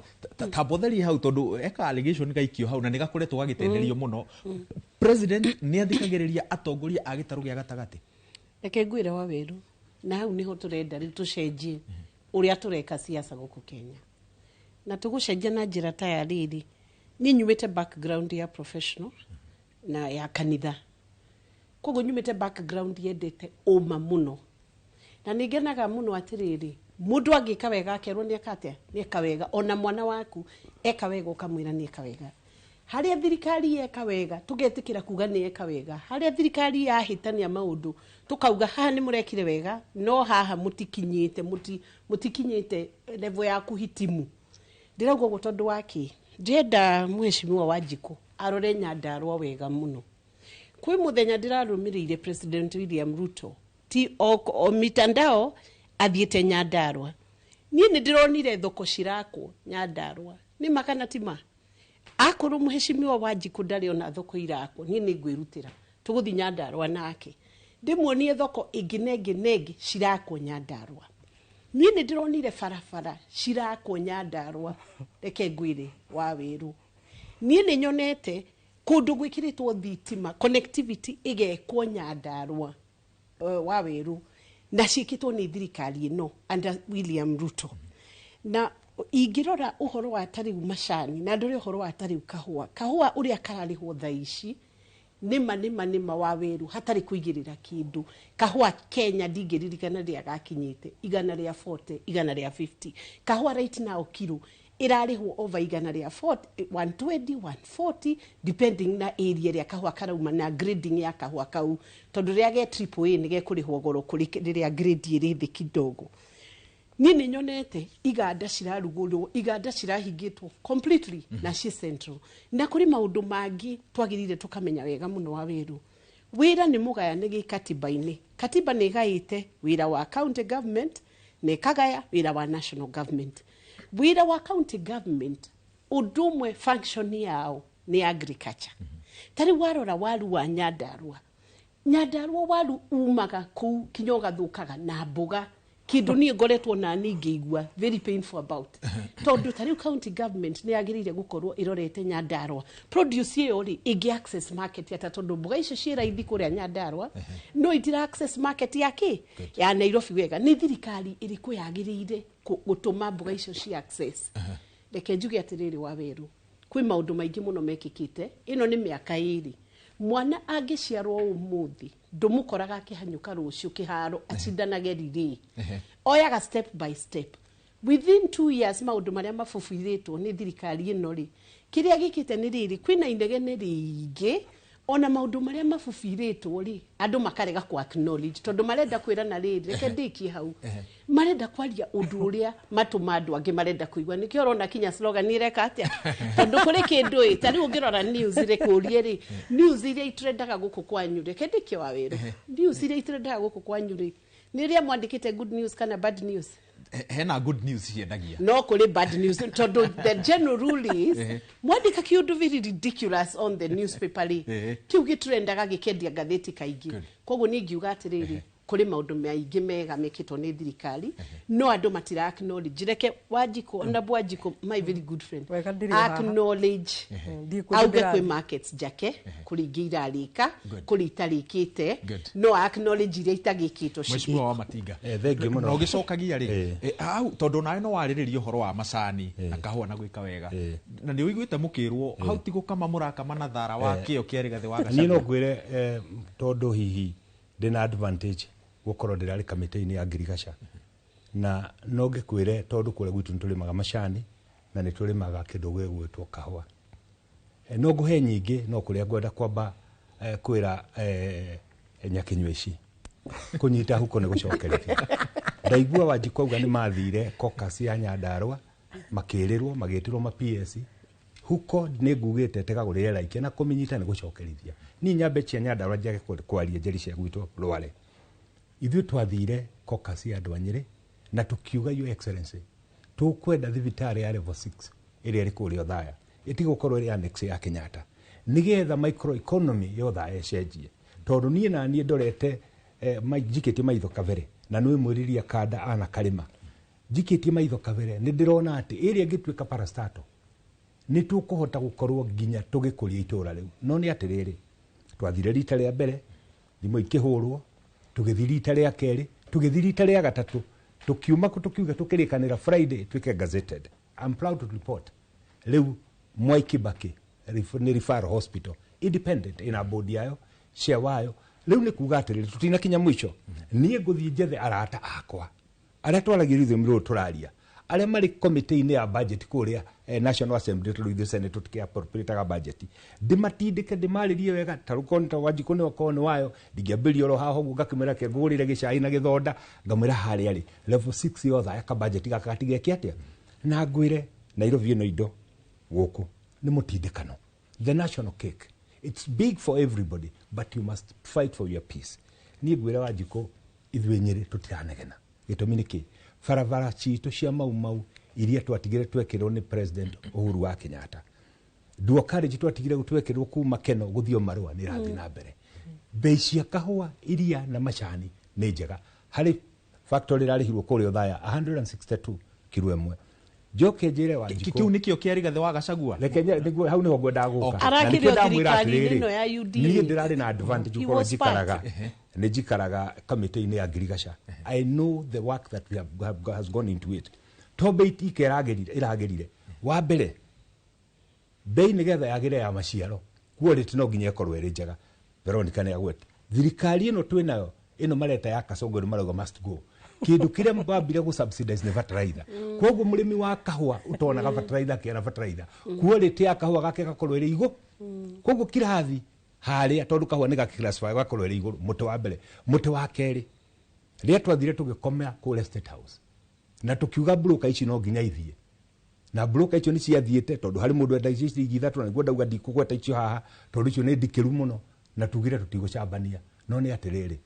tambotherie hau tondu eka allegation gaikio hau na nĩ gakoretwo gagĩtenderio mũno. President nĩ athikagĩrĩria atongoria a gĩtarũ gĩa gatagatĩ? Reke ngwĩre wa weru, na hau nĩho tũrenda rĩu tũcenjie ũrĩa tũreka siasa gũkũ Kenya, na tũgũcenjia na njĩra ta ya rĩrĩ. Niĩ nyumĩte background ya professional na ya kanitha, koguo nyumĩte background yendete ũma mũno, na nĩ ngenaga mũno atĩrĩrĩ, mũndũ angĩka wega akerwo nĩ eka atĩa, nĩ eka wega. Ona mwana waku eka wega ũkamwĩra nĩ eka wega. Harĩa thirikari yeka wega tũgetĩkĩra kuga nĩ eka wega, harĩa thirikari yahĩtania maũndũ tũkauga haha nĩ mũrekire wega, no haha mũtikinyĩte, mũtikinyĩte level ya kũhitimu. Ndĩrauga ũguo tondũ wa kĩ? Ndĩrenda Mheshimiwa Wanjikũ arore Nyandarũa wega mũno. Kwĩ mũthenya ndĩrarũmĩrĩire President William Ruto ti o mitandao athiĩte Nyandarũa. Niĩ nĩ ndĩronire thoko cirakwo Nyandarũa. Nĩ ma kana ti ma? Akorwo Mheshimiwa Wanjikũ ndarĩ ona thoko irakwo, niĩ nĩ ngwĩrutĩra tũgũthiĩ Nyandarũa nake ndĩmuonie thoko ĩngĩ na ĩngĩ na ĩngĩ cirakwo Nyandarũa. Niĩ nĩ ndĩronire barabara cirakwo Nyandarũa, reke ngwĩre wa wĩru. Niĩ nĩ nyonete kũndũ gwĩkĩrĩtwo thitima, connectivity ĩgekwo Nyandarũa, wa wĩru, na ciĩkĩtwo nĩ thirikari ĩno under William Ruto. Na ingĩrora ũhoro wa tarĩu macani na ndore ũhoro wa tarĩu kahũa, kahũa ũrĩa kararĩhwo thaa ici nĩma nĩma nĩma wa wĩru hatarĩ kũigĩrĩra kĩndũ. Kahũa Kenya ndingĩririkana rĩrĩa gakinyĩte 140, 150. Kahũa right now kiro ĩrarĩhwo over 140, 120, 140 depending na area ĩrĩa kahũa karauma na grading ya kahũa kau, tondũ rĩrĩa ge triple A nĩ gekũrĩhwo goro kũrĩ rĩrĩa grade ĩrĩ thĩ kidogo. Niĩ nĩ nyonete iganda cirarugũrwo, iganda cirahingĩtwo completely na ci central. Na kũrĩ maũndũ mangĩ twagĩrĩire tũkamenya wega mũno wa wĩru. Wĩra nĩ mũgayane gĩkatiba-inĩ. Katiba nĩ ĩgaĩte wĩra wa county government na ĩkagaya wĩra wa national government. Wĩra wa county government ũndũ ũmwe function yao nĩ agriculture. Ta rĩu warora waru wa Nyandarũa, Nyandarũa waru umaga kũu kinya ũgathũkaga na mboga Kindu niĩ ngoretwo nani ngĩigua very painful about, tondũ ta rĩu county government nĩ yagĩrĩire gũkorwo ĩrorete Nyandarua produce ĩyo rĩ, ĩngĩ access market ata, tondũ mboga icio ciĩ raithi kũrĩa Nyandarua no itira access market ya kĩ ya Nairobi wega. Nĩ thirikari ĩrĩkũ yagĩrĩire gũtũma mboga icio ci access? Reke njuge atĩrĩrĩ, Waweru, kwĩ maũndũ maingĩ mũno mekĩkĩte. Ĩno nĩ mĩaka 2. Mwana angĩciarwo ũmũthĩ, ndũmũkoraga akĩhanyũka rũciũ kĩharo acindanage relay. Oyaga step by step. Within 2 years, maũndũ marĩa mabubuithĩtwo nĩ thirikari ĩno rĩ, kĩrĩa gĩkĩte nĩ rĩrĩ, kwĩna inegene rĩingĩ. Ona maũndũ marĩa mabubuithĩtwo rĩ, andũ makarega ku acknowledge tondũ marenda kwĩrana rĩrĩ. Reke ndĩkie hau. Marenda kwaria ũndũ ũrĩa matũma andũ angĩ marenda kũigua. Nĩkĩo ũrona kinya slogan ĩreka atĩa, tondũ kũrĩ kĩndũ ĩ ta rĩu ũngĩrora news rĩ, kũrie rĩ, news iria itrendaga gũkũ kwanyu, reke ndĩkie, Wawerũ, news iria itrendaga gũkũ kwanyu rĩ, nĩ rĩa mwandĩkĩte good news kana bad news? Hena good news ciendagia. No kũrĩ bad news, tondũ the general rule is mwandĩka kĩũndũ very ridiculous on the newspaper rĩ, kĩu gĩtrendaga gĩkendia ngathĩti kaingĩ. Koguo niĩ ngiuga atĩrĩrĩ, kũrĩ maũndũ maingĩ mega mekĩtwo nĩ thirikari, no andũ matira acknowledge. Reke Wanjikũ, Honorable Wanjikũ, my very good friend, Wega, ndĩrĩ o haha. acknowledge, Ndiĩ kũndũ auge kwĩ ndĩrathiĩ. markets njake, kũrĩ ingĩ irarĩka, kũrĩ itarĩkĩte, Good. no acknowledge iria itagĩkĩtwo. Mheshimiwa wa Matinga. Thank you mũno. Na ũgĩcokagia rĩ, hau tondũ nawe no warĩrĩria ũhoro wa macani na kahũa na gwĩka wega, na nĩ ũiguĩte mũkĩrwo hau ti gũkama mũrakama na thara wa kĩo kĩa Rigathĩ wa Niĩ no Gachagua. ngwĩre, tondũ hihi ndĩna advantage gũkorwo ndĩrarĩ kamĩtĩ-inĩ ya ngirigaca, na no ngĩkwĩre tondũ kũrĩa gwitũ nĩ tũrĩmaga macani na nĩ tũrĩmaga kĩndũ gĩgwĩtwo kahũa. No ngũhe nyingĩ, no kũrĩa ngwenda kwamba kwĩra nyakinyua ici kũnyita huko nĩ gũcokerithia. Ndaigua Wanjikũ auga nĩ mathire caucus ya Nyandarua, makĩrĩrwo magĩtĩrwo ma PS huko. Nĩ ngugĩte tegagũrĩre raikia na kũmĩnyita nĩ gũcokerithia. Niĩ nyambe cia Nyandarua njage kwaria njeri cia gwitũ Rware. Ithuĩ twathire caucus ya andũ a Nyĩrĩ na tũkiuga, "Your Excellency, tũkwenda thibitarĩ ya level 6 ĩrĩa ĩrĩ kũrĩa Othaya ĩtigũkorwo ĩrĩ annex ya Kenyatta, nĩgetha microeconomy ya Othaya ĩcenjie." Tondũ niĩ na niĩ ndorete njikĩtie maitho kabere, na nĩ mwĩriria kanda ana karĩma njikĩtie maitho kabere, nĩ ndĩrona atĩ ĩrĩa ĩngĩtuĩka parastatal nĩ tũkũhota gũkorwo nginya tũgĩkũria itũra rĩu. No nĩ atĩrĩrĩ, twathire rita rĩa mbere, thimũ ikĩhũrwo, tũgĩthiĩ rita rĩa kerĩ, tũgĩthiĩ rita rĩa gatatũ, tũkiuma kũ tũkiuga tũkĩrĩkanĩra Friday tuĩke gazetted. I'm proud to report rĩu Mwai Kibaki nĩ referral hospital independent, ĩna board yayo, share wayo. Rĩu nĩ kuga atĩrĩrĩ, tũtinakinya mũico. Niĩ ngũthiĩ njethe arata akwa arĩa twaragia rũthiomi rũrũ tũraria, arĩa marĩ komĩtĩ-inĩ ya budget kũrĩa National Assembly, tondũ ithuĩ Senate tũtikĩappropriataga budget, ndĩmatindĩke, ndĩmarĩrie wega. Ta rũkorwo ta Wanjikũ nĩ okorwo nĩ wayo, ndingĩambĩrĩria oro haha ũguo, ngakĩmwĩra ke ngũgũrĩre gĩcai na gĩthonda, ngamwĩra harĩa rĩ level 6 yothe ka budget gaka gatigeke atĩa. Na ngwĩre Nairobi ĩno indo gũkũ nĩ mũtindĩkano. The national cake, it's big for everybody, but you must fight for your peace. Niĩ ngwĩre Wanjikũ, ithuĩ Nyĩrĩ tũtiranegena. Gĩtũmi nĩ kĩ? Barabara citũ cia Mau Mau iria twatigire twekĩrwo nĩ President Uhuru wa Kenyatta, dual carriage twatigire twekĩrwo kuma Keno gũthiĩ Marũa, nĩ ĩrathiĩ na mbere. Bei cia kahũa, iria na macani nĩ njega. Harĩ factory ĩrarĩhirwo kũrĩa Othaya 162 kiro ĩmwe. Njoke njĩre Wanjikũ, Kĩu nĩkĩo kĩa Rigathĩ wa Gachagua. Reke nĩguo hau nĩho ngwendaga gũka. Okay. Na nĩkĩo Arakĩrio ndamwĩra thirikari-inĩ atĩrĩrĩ, ĩno ya UDA. Niĩ ndĩrarĩ na advantage He gũkorwo was part. njikaraga nĩ njikaraga kamĩtĩ-inĩ ya ngirigaca. I know the work that we have has gone into it. To bei ike ĩragĩrire. Wa mbere, bei nĩgetha yagĩre ya maciaro, quality no nginya ĩkorwo ĩrĩ njega. Veronica nĩ agwete thirikari ĩno twĩ nayo ĩno mareta ya Kasongo nĩ marauga must go. Kĩndũ kĩrĩa bambire gũ subsidize nĩ fertilizer. Koguo mũrĩmi wa kahũa ũtonaga fertilizer akĩona fertilizer, quality ya kahũa gake gakorwo ĩrĩ igũ. Koguo kirathi harĩa, tondũ kahũa nĩ gakĩclassify, gakorwo ĩrĩ igũrũ. Mũtĩ wa mbere. Mũtĩ wa kerĩ, rĩrĩa twathire tũgĩkomera kũrĩa State House na tũkiuga broker ici no nginya ithiĩ, na broker icio nĩ ciathiĩte, tondũ harĩ mũndũ endagia ciringi 3, na nĩguo ndauga ndikũgweta icio haha tondũ icio nĩ ndikĩru mũno, na tugire tũtigũcambania. No nĩ atĩrĩrĩ,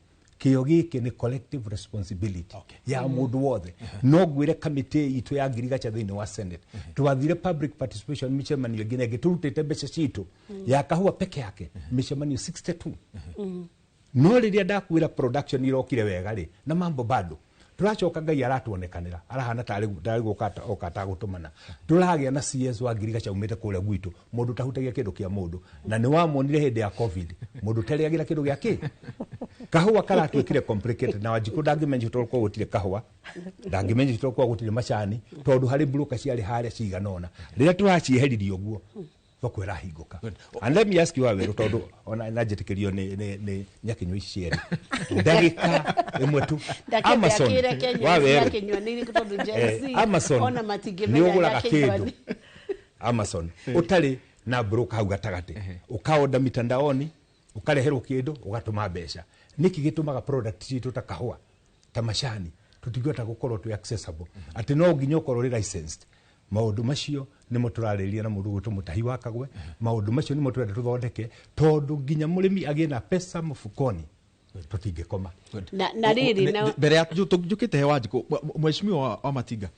kĩo gĩkĩ nĩ collective responsibility ya mũndũ wothe. No ngwĩre kamĩtĩ itũ ya ngirigaca thĩinĩ wa Senate, twathire public participation mĩcemanio ĩngĩ na ĩngĩ, tũrutĩte mbeca citũ ya kahũa peke yake mĩcemanio 62. No rĩrĩa ndakwĩra production irokire wega rĩ, na mambo bado, Tũracoka Ngai aratuonekanĩra, arahana tarĩ gũka oka tagũtũmana. Tũragĩa na CS wa ngirigaca umĩte kũrĩa gwitũ, mũndũ ũtahutagia kĩndũ kĩa mũndũ, na nĩ wamuonire hĩndĩ ya COVID, mũndũ ũtarĩagĩra kĩndũ gĩa kĩ kahũa karatuĩkire complicated, na Wanjikũ ndangĩmenya tondũ kwa gũtirĩ kahũa, ndangĩmenya tondũ kwa gũtirĩ macani, tondũ harĩ broker ciarĩ harĩa cigana ũna. Rĩrĩa tũracieheririe ũguo, thoko ĩrahingũka. And let me ask you, Wawerũ, tondũ ona na njĩtĩkĩrio nĩ nyakinyua ici cierĩ, ndagĩka ĩmwe tu. Amazon, Wawerũ, Amazon nĩ ũgũraga kĩndũ Amazon ũtarĩ na broker hau gatagatĩ, ũkaonda mitandaoni, ũkareherwo kĩndũ, ũgatũma mbeca. Nĩkĩ gĩtũmaga product citũ ta kahũa, ta macani, tũtingĩhota gũkorwo twĩ accessible, atĩ no nginya ũkorwo ũrĩ licensed? Maũndũ macio nĩmo tũrarĩrĩria na mũndũ gwĩtwo Mũtahi wa Kagwe. Maũndũ macio nĩmo tũrenda tũthondeke, tondũ nginya mũrĩmi agĩe na pesa mũfukoni tũtingĩkoma. Na rĩrĩ na mbere ya njũkĩte he Wanjikũ, mheshimiwa wa Matinga,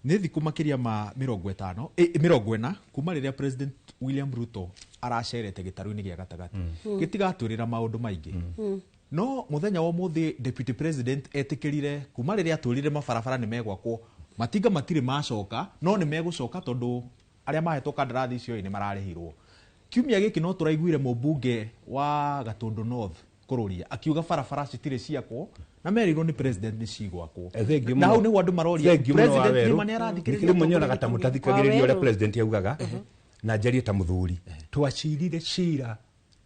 nĩ thikũ makĩria ma 50, 40 kuma rĩrĩa President William Ruto aracerete gĩtarũ-inĩ gĩa gatagatĩ. Gĩtigatwĩrĩra maũndũ maingĩ, no mũthenya wa ũmũthĩ Deputy President etĩkĩrire kuma rĩrĩa atwĩrire mabarabara nĩ megwakwo, matinga matirĩ macoka, no nĩ megũcoka tondũ arĩa mahetwo kandarathi icio nĩ mararĩhirwo. Kiumia gĩkĩ no tũraiguire mũmbunge wa Gatũndũ North kũrũria akiuga barabara citirĩ ciakwo na merirwo nĩ president nĩ cigwakwo. Na hau nĩho andũ maroria, president nĩma nĩ arathikĩrĩria? Rĩmwe nyonaga ta mũtathikagĩrĩria ũrĩa president augaga, na njarie ta mũthuri. Twacirire cira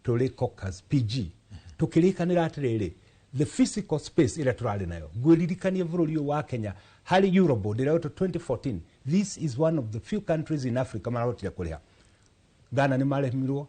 tũrĩ caucus PG, tũkĩrĩkanĩra atĩrĩrĩ, the physical space ĩrĩa tũrarĩ nayo, ngwĩririkania bũrũri ũyũ wa Kenya harĩ Eurobond ĩrĩa ĩtwo 2014, this is one of the few countries in Africa marahotire kũrĩha. Ghana nĩ maremirwo,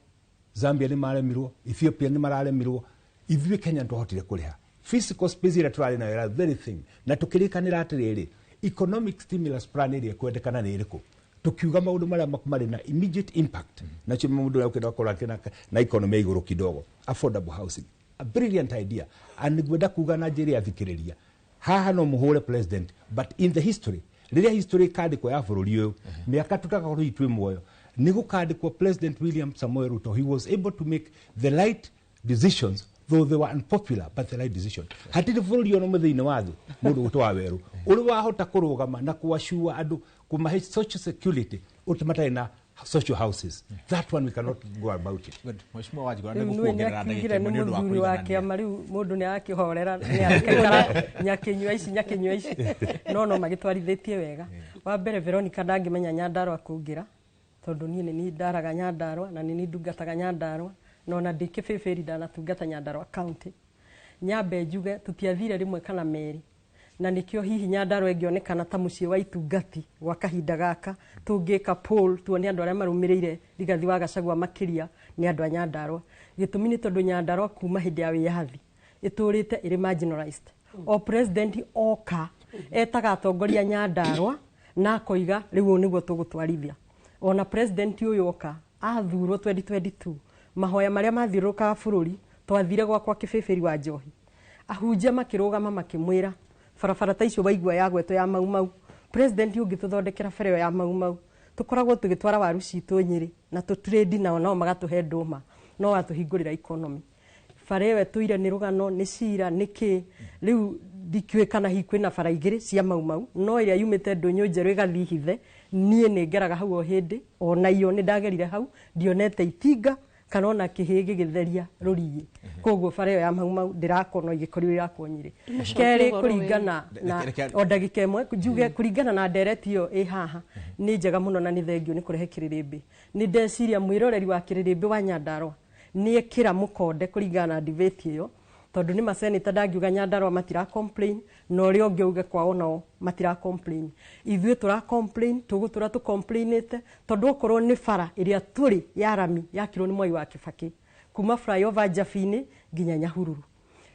Zambia nĩ maremirwo, Ethiopia nĩ mararemirwo, ithuĩ Kenya twahotire kũrĩha. Physical space ĩrĩa tũrarĩ nayo ĩra very thin, na tũkĩrĩkanĩra atĩrĩrĩ, economic stimulus plan ĩrĩa ĩkwendekana nĩ ĩrĩkũ? Tukiuga maũndũ marĩa marĩ na immediate impact, nacio mũndũ ũrĩa ũkĩenda gũkorwo akĩna na economy ya igũrũ kidogo, affordable housing, a brilliant idea. And ngwenda kuga na njĩra ya thikĩrĩria haha, no mũhũre president, but in the history, rĩrĩa history ĩkandĩkwo ya bũrũri ũyũ, mĩaka tũtagakorwo itwĩ muoyo, nĩ gũkandĩkwo President William Samoei Ruto, he was able to make the right decisions, though they were unpopular, but the right decision. Hatirĩ bũrũri ona ũmwe thĩinĩ wa thĩ, mũndũ gwĩtwo Wawerũ, ũrĩ wahota kũrũgama na kũacua andũ, kũmahe social security ũtĩ matarĩ na social houses. That one we cannot go about it. Mheshimiwa Wanjikũ, Rĩu nĩ nĩ gũkuongerera ndagĩka nĩakiugire ĩmwe nĩ nĩ ũndũ wa mũthuri wa kũiganania. kĩama, rĩu mũndũ nĩ arakĩhorera, nĩ arakaikara nyakĩnyua ici nyakĩnyua ici, no magĩtwarithĩtie wega. Wa mbere, Veronica ndangĩmenya Nyandarua kũngĩra, tondũ niĩ nĩ niĩ ndaraga Nyandarua na nĩ niĩ ndungataga Nyandarua, na ona ndĩ kĩbĩbĩri ndanatungata Nyandarua County. Nyambe njuge tũtiathire rĩmwe kana merĩ, na nĩkĩo hihi Nyandarua ĩngĩonekana ta mũciĩ wa itungati gwa kahinda gaka. Tũngĩka poll tuone andũ arĩa marũmĩrĩire Rigathi wa Gachagua makĩria nĩ andũ a Nyandarua. Gĩtũmi nĩ tondũ Nyandarua kuma hĩndĩ ya wĩyathi ĩtũrĩte ĩrĩ marginalized. O president oka etaga atongoria Nyandarua na akoiga rĩu ũũ nĩguo tũgũtwarithia. Ona president ũyũ oka athurwo 2022, mahoya marĩa mathiũrũrũkaga bũrũri, twathire gwakwa kĩbĩbĩri wa njohi, ahunjia makĩrũgama makĩmwĩra barabara ta icio waigua ya gwetwo ya Mau Mau, president ũngĩtũthondekera bara ĩyo ya Mau Mau, tũkoragwo tũgĩtwara waru citũ Nyĩrĩ na tũtrade nao, nao magatũhe ndũma, no watũhingũrĩra economy. Bara ĩyo ĩtũire nĩ rũgano, nĩ cira, nĩ kĩ. Rĩu ndikĩũĩ kana hihi kwĩna bara igĩrĩ cia Mau Mau, no ĩrĩa yumĩte ndũnyũ njerũ ĩgathiĩ hithe, niĩ nĩ ngeraga hau o hĩndĩ, ona iyo nĩ ndagerire hau, ndionete itinga kana ona kĩhĩ gĩgĩtheria rũriĩ. Koguo bara ĩyo ya Mau Mau ndĩrakwo, no igĩkorirwo irakwo Nyĩrĩ. Mũcokie Kerĩ, ũhoro. Kũringana na o ndagĩka ĩmwe njuge, kũringana na ndereti ĩyo ĩ haha nĩ njega mũno, na nĩ thengio nĩ kũrehe kĩrĩrĩmbĩ. Nĩ ndeciria mwĩroreri wa kĩrĩrĩmbĩ wa Nyandarua nĩ ekĩra mũkonde kũringana na debate ĩyo, tondũ nĩ maseneta ndangiuga Nyandarua matira complain, na ũrĩa ũngĩ auge kwao nao matira complain. Ithuĩ tũra complain, tũgũtũra tũ complainĩte, tondũ okorwo nĩ bara ĩrĩa tũrĩ ya rami yakirwo nĩ Mwai wa Kĩbakĩ kuma flyover Njabi-inĩ nginya Nyahururu.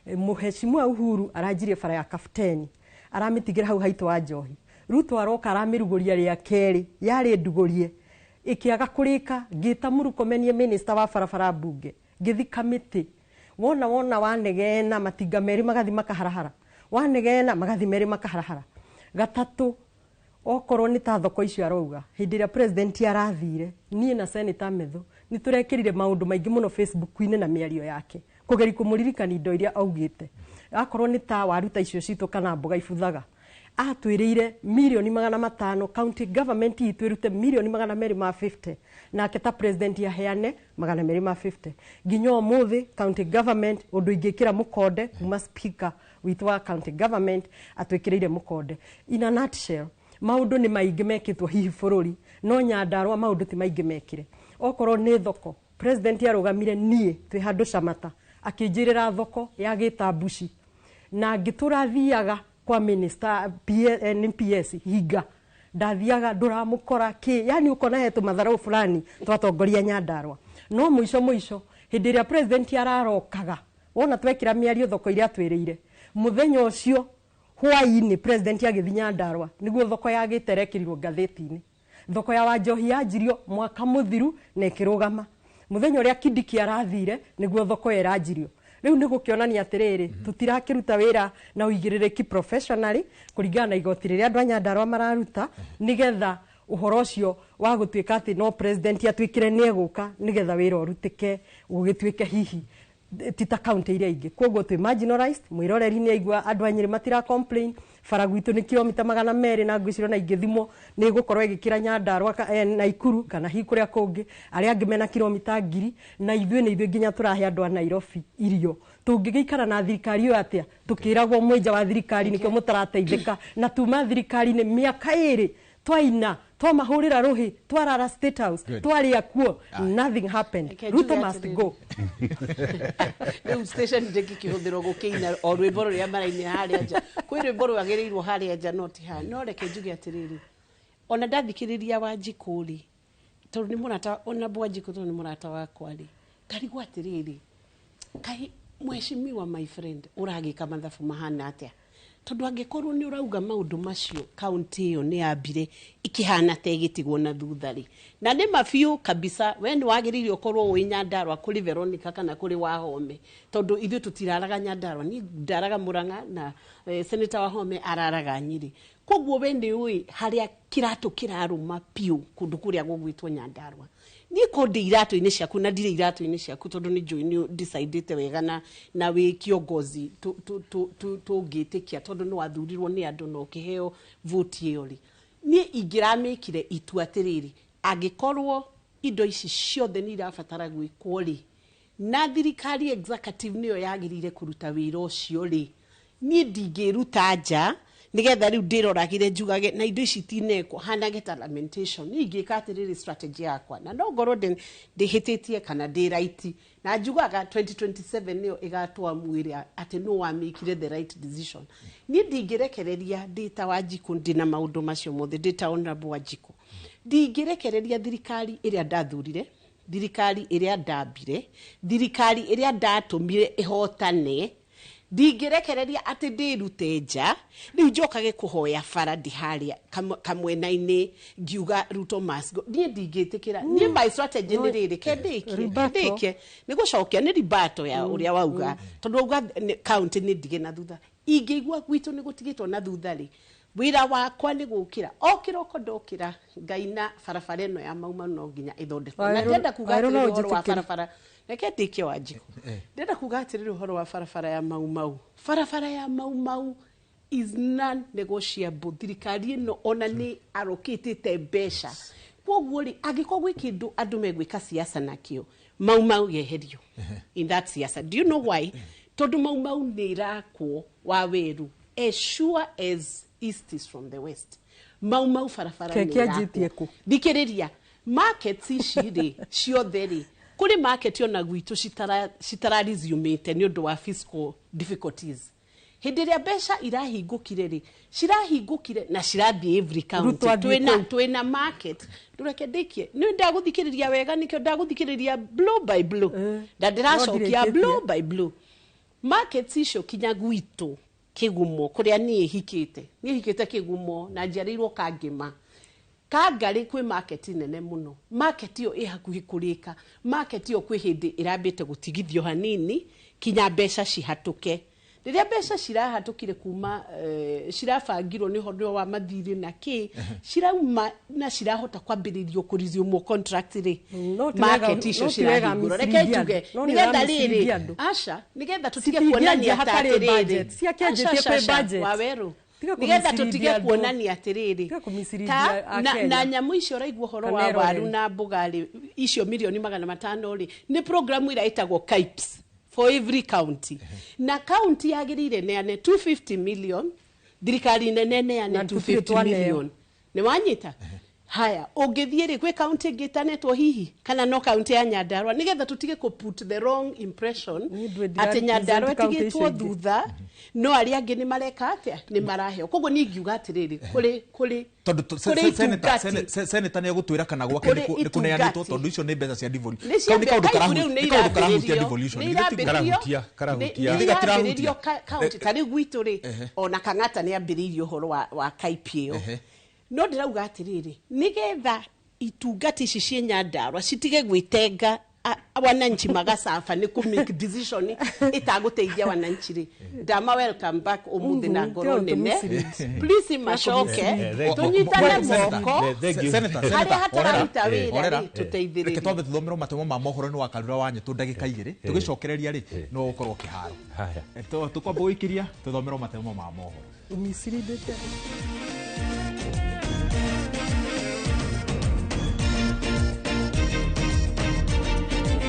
Mũheshimiwa Uhuru aranjirie bara ya Kapteni, aramĩtigĩra hau haitũ wa njohi. Ruto aroka aramĩrugũria rĩa kerĩ, yarĩ ndugũrie ĩkĩaga kũrĩka. Ngĩta Mũrkomenie minister wa barabara mbunge, ngĩthi kamĩtĩ, wona wona wanegena matinga merĩ magathi makaharahara, wanegena magathi merĩ makaharahara. Gatatũ, okorwo nĩ ta thoko icio arauga, hĩndĩ ĩrĩa president arathire, niĩ na Senator Methu nĩ tũrekĩrire maũndũ maingĩ mũno Facebook-inĩ na mĩario yake kũgeria kũmũririkania indo iria augĩte. Akorwo nĩ ta waru ta icio citũ kana mboga ibuthaga, atwĩrĩire mirioni 500, county government itũ ĩrute mirioni 250, nake ta president aheane 250. Nginya ũmũthĩ county government ũndũ ingĩkĩra mũkonde kuma speaker witũ wa county government atwĩkĩrĩire mũkonde. In a nutshell, maũndũ nĩ maingĩ mekĩtwo hihi bũrũri, no Nyandarũa maũndũ ti maingĩ mekire. Okorwo nĩ thoko, president arũgamire niĩ twĩ handũ Camata akĩnjĩrĩra thoko ya gĩtambuci, na ngĩtũra thiaga kwa minister NPS hinga ndathiaga ndũramũkora kĩ, yani ũkona he tũmatharau fulani twatongoria Nyandarũa. No mũico mũico hĩndĩ ĩrĩa president ararokaga, wona twekĩra mĩario thoko iria atwĩrĩire, mũthenya ũcio hwaĩ-inĩ president agĩthiĩ Nyandarũa nĩguo thoko ya Gĩtere ĩkĩrirwo ngathĩti-inĩ. Thoko ya Wanjohi yanjirio mwaka mũthiru na ĩkĩrũgama. Mũthenya ũrĩa Kindiki arathire nĩguo thoko ĩyo ĩranjirio. Rĩu nĩ gũkĩonania atĩrĩrĩ, tũtirakĩruta wĩra na ũigĩrĩrĩki professionally kũringana na igoti rĩrĩa andũ a Nyandarũa mararuta, nĩgetha ũhoro ũcio wa gũtuĩka atĩ no president atuĩkire nĩ egũka nĩgetha wĩra ũrutĩke gũgĩtuĩke hihi ti ta county iria ingĩ. Koguo twĩ marginalized. Mwĩroreri nĩ aigua andũ a Nyĩrĩ matira complain. Bara gwitũ nĩ kilomita 200, na ngwĩciria ona ingĩthimwo nĩ ĩgũkorwo ĩgĩkĩra Nyandarũa, Naikuru kana hihi kũrĩa kũngĩ. Arĩa angĩ mena kilomita 1000, na ithuĩ nĩ ithuĩ nginya tũrahe andũ a Nairobi irio. Tũngĩgĩikara na thirikari ĩyo atĩa tũkĩragwo mwĩ nja wa thirikari nĩkĩo mũtarateithĩka, na tuma thirikari-inĩ mĩaka 2 twaina twamahũrĩra rũhĩ twarara State House twarĩa kuo, nothing happened. Reke Ruto njuge must atĩrĩrĩ. go. Rĩu station ndĩngĩkĩhũthĩrwo gũkĩina o rwĩmbo rũrĩa marainĩra harĩa nja. Kwĩ rwĩmbo rwagĩrĩirwo harĩa nja no ti haha. No reke njuge atĩrĩrĩ, ona ndathikĩrĩria Wanjikũ rĩ, tondũ nĩ mũrata, ona Wanjikũ tondũ nĩ mũrata wakwa rĩ, ngarigwo atĩrĩrĩ, kaĩ mheshimiwa my friend ũragĩka mathabu mahana atĩa? Tondũ angĩkorwo nĩ ũrauga maũndũ macio, kaunti ĩyo nĩ yambire ĩkĩhana ta ĩgĩtigwo na thutha rĩ, na nĩ ma biũ kabisa we nĩ wagĩrĩire ũkorwo wĩ Nyandarũa kũrĩ Veronica kana kũrĩ Wahome, tondũ ithuĩ tũtiraraga Nyandarũa. Niĩ ndaraga Mũrang'a na Senator Wahome araraga Nyĩrĩ. Koguo we nĩ ũĩ harĩa kĩratũ kĩrarũma biũ kũndũ kũrĩa gũgwĩtwo Nyandarũa. Niĩ ko ndĩ iratũ-inĩ ciaku na ndirĩ iratũ-inĩ ciaku, tondũ nĩ njũĩ nĩ decidĩte wega na wĩ kiongozi tũngĩtĩkia, tondũ nĩ wathurirwo nĩ andũ na ũkĩheo vote ĩyo rĩ, niĩ ingĩramĩkire itua atĩrĩrĩ, angĩkorwo indo ici ciothe nĩ irabatara gwĩkwo rĩ, na thirikari executive nĩyo yagĩrĩire kũruta wĩra ũcio rĩ, niĩ ndingĩruta nja nĩgetha rĩu ndĩroragĩre njugage na indo ici tinekwo hanage ta lamentation. Niĩ ingĩka atĩrĩrĩ, strategy yakwa, na no ngorwo ndĩhĩtĩtie kana ndĩ right, na njugaga 2027 nĩyo ĩgatwamwĩra atĩ no wamĩkire the right decision. Niĩ ndingĩrekereria ndĩ ta Wanjikũ, ndĩna maũndũ macio mothe, ndĩ ta honorable Wanjikũ, ndingĩrekereria thirikari ĩrĩa ndathurire, thirikari ĩrĩa ndambire, thirikari ĩrĩa ndatũmire ĩhotane. Ndingĩrekereria atĩ ndĩrute nja rĩu njokage kũhoya bara ndĩ harĩa kamwena-inĩ ngiuga Ruto must go. Niĩ ndingĩtĩkĩra. Niĩ my strategy nĩ rĩrĩ, kendĩkie Ribato. kendĩkie nĩ gũcokia nĩ ribato ya ũrĩa wauga, tondũ wauga county nĩ ndige na thutha. Ingĩigua gwitũ nĩ gũtigĩtwo na thutha rĩ, wĩra wakwa nĩ gũkĩra o kĩroko, ndokĩra ngaina barabara ĩno ya Mauma no nginya ĩthondekwo. Na ndĩrenda kuga Wairũ no atĩrĩrĩ ũhoro wa ũnjĩtĩkĩre. barabara, reke ndĩkie Wanjikũ. Ndĩrenda kuga atĩrĩrĩ ũhoro wa barabara ya Mau Mau. Barabara ya Mau Mau is non negotiable. Thirikari ĩno ona nĩ arokĩtĩte mbeca, koguo rĩ, angĩkorwo gwĩ kĩndũ andũ megwĩka siasa nakĩo, Mau Mau yeherio in that siasa. Do you know why? Tondũ Mau Mau nĩ ĩrakwo wa werũ as sure as east is from the west. Mau Mau barabara nĩ Keke anjĩtie ĩrakwo. kũ? Thikĩrĩria, markets ici rĩ ciothe rĩ, kũrĩ market ona gwitũ citara resumĩte nĩ ũndũ wa fiscal difficulties. Hĩndĩ ĩrĩa mbeca irahingũkire rĩ, cirahingũkire na cirathiĩ every county. Ruto athiĩ Twĩna kũu. Twĩna market, ndũreke ndĩkie, nĩ ndagũthikĩrĩria wega, nĩkĩo ndagũthikĩrĩria blow by blow na ndĩracokia ndirĩkĩtie. Blow by blow, markets icio kinya gwitũ Kĩgumo kũrĩa niĩ hikĩte, niĩ hikĩte Kĩgumo na njiarĩirwo Kangĩma Kangarĩ, kwĩ market nene mũno. Market ĩyo ĩ hakuhĩ kũrĩka. Market ĩyo kwĩ hĩndĩ ĩrambĩte gũtigithio hanini kinya mbeca cihatũke. Rĩrĩa mbeca cirahatũkire kuma cirabangirwo nĩ ũhoro wa mathirĩ na kĩ, cirauma na cirahota kwambĩrĩrio kũresume contract rĩ, No ti wega- market icio no ti wega cirahingũrwo. Reke mislead njuge andũ. No nĩ nĩgetha ũra-mislead rĩrĩ, andũ. aca, nĩgetha tũtige Citingĩanjia kuonania ta hatarĩ atĩrĩrĩ. budget. Ciakĩanjĩtie Aca, kwĩ aca, budget. Waweru, Tiga nĩgetha kũmislead tũtige andũ. kuonania atĩrĩrĩ, Tiga kũmislead ta Akenya. na nyamũ icio ũraigua ũhoro Kana wa waru eroreri. na mboga rĩ, icio 500,000,000 rĩ, nĩ programu ĩrĩa ĩtagwo KIPES for every county, na county yagĩrĩire neane 250 million, thirikari nene neane Na tũtirĩ 250 twaneo. million. Nĩ wanyita? Haya, ũngĩthiĩ rĩ, kwĩ county ĩngĩ ĩtanetwo hihi kana no county ya Nyandarua, nĩgetha tũtige kũ put the wrong impression ndwĩ atĩ Nyandarua ndĩra-represent county ĩtigĩtwo icio ingĩ. thutha, no arĩa angĩ nĩ mareka atĩa, nĩ maraheo. Koguo niĩ ingiuga atĩrĩrĩ, kũrĩ Tondũ kũrĩ itungati. Seneta nĩ egũtwĩra kana gwake Kũrĩ nĩ kũneanĩtwo, itungati. tondũ icio nĩ mbeca cia devolution. Nĩ Kau nĩ kaũndũ Kaibu rĩu nĩ nĩ kaũndũ karahutia irambĩrĩrio- devolution. nĩ Githĩ ti- irambĩrĩrio- Karahutia. nĩ Githĩ gatirahutia? irambĩrĩrio kaunti ta rĩu gwitũ rĩ, ona Kang'ata nĩ ambĩrĩirie ũhoro wa KIPE ĩyo. No ndĩrauga atĩrĩrĩ, nĩgetha itungati ici ciĩ Nyandarua citige gwĩtenga, wananchi magacaba nĩ kũ make decision ĩtagũteithia wananchi rĩ, ndama welcome back ũmũthĩ na ngoro nene. Please macoke, tũnyitane moko harĩa hatararuta wĩra rĩ, Reke tũteithĩrĩrie. Twambe tũthomerwo matemo ma mohoro nĩ wakarura wa nyetũ ndagĩka 2, tũgĩcokereria rĩ, no ũkorwo kĩharo. Tũkwamba gũikĩria tũthomerwo matemo ma mohoro. Ũmisleadĩte andũ.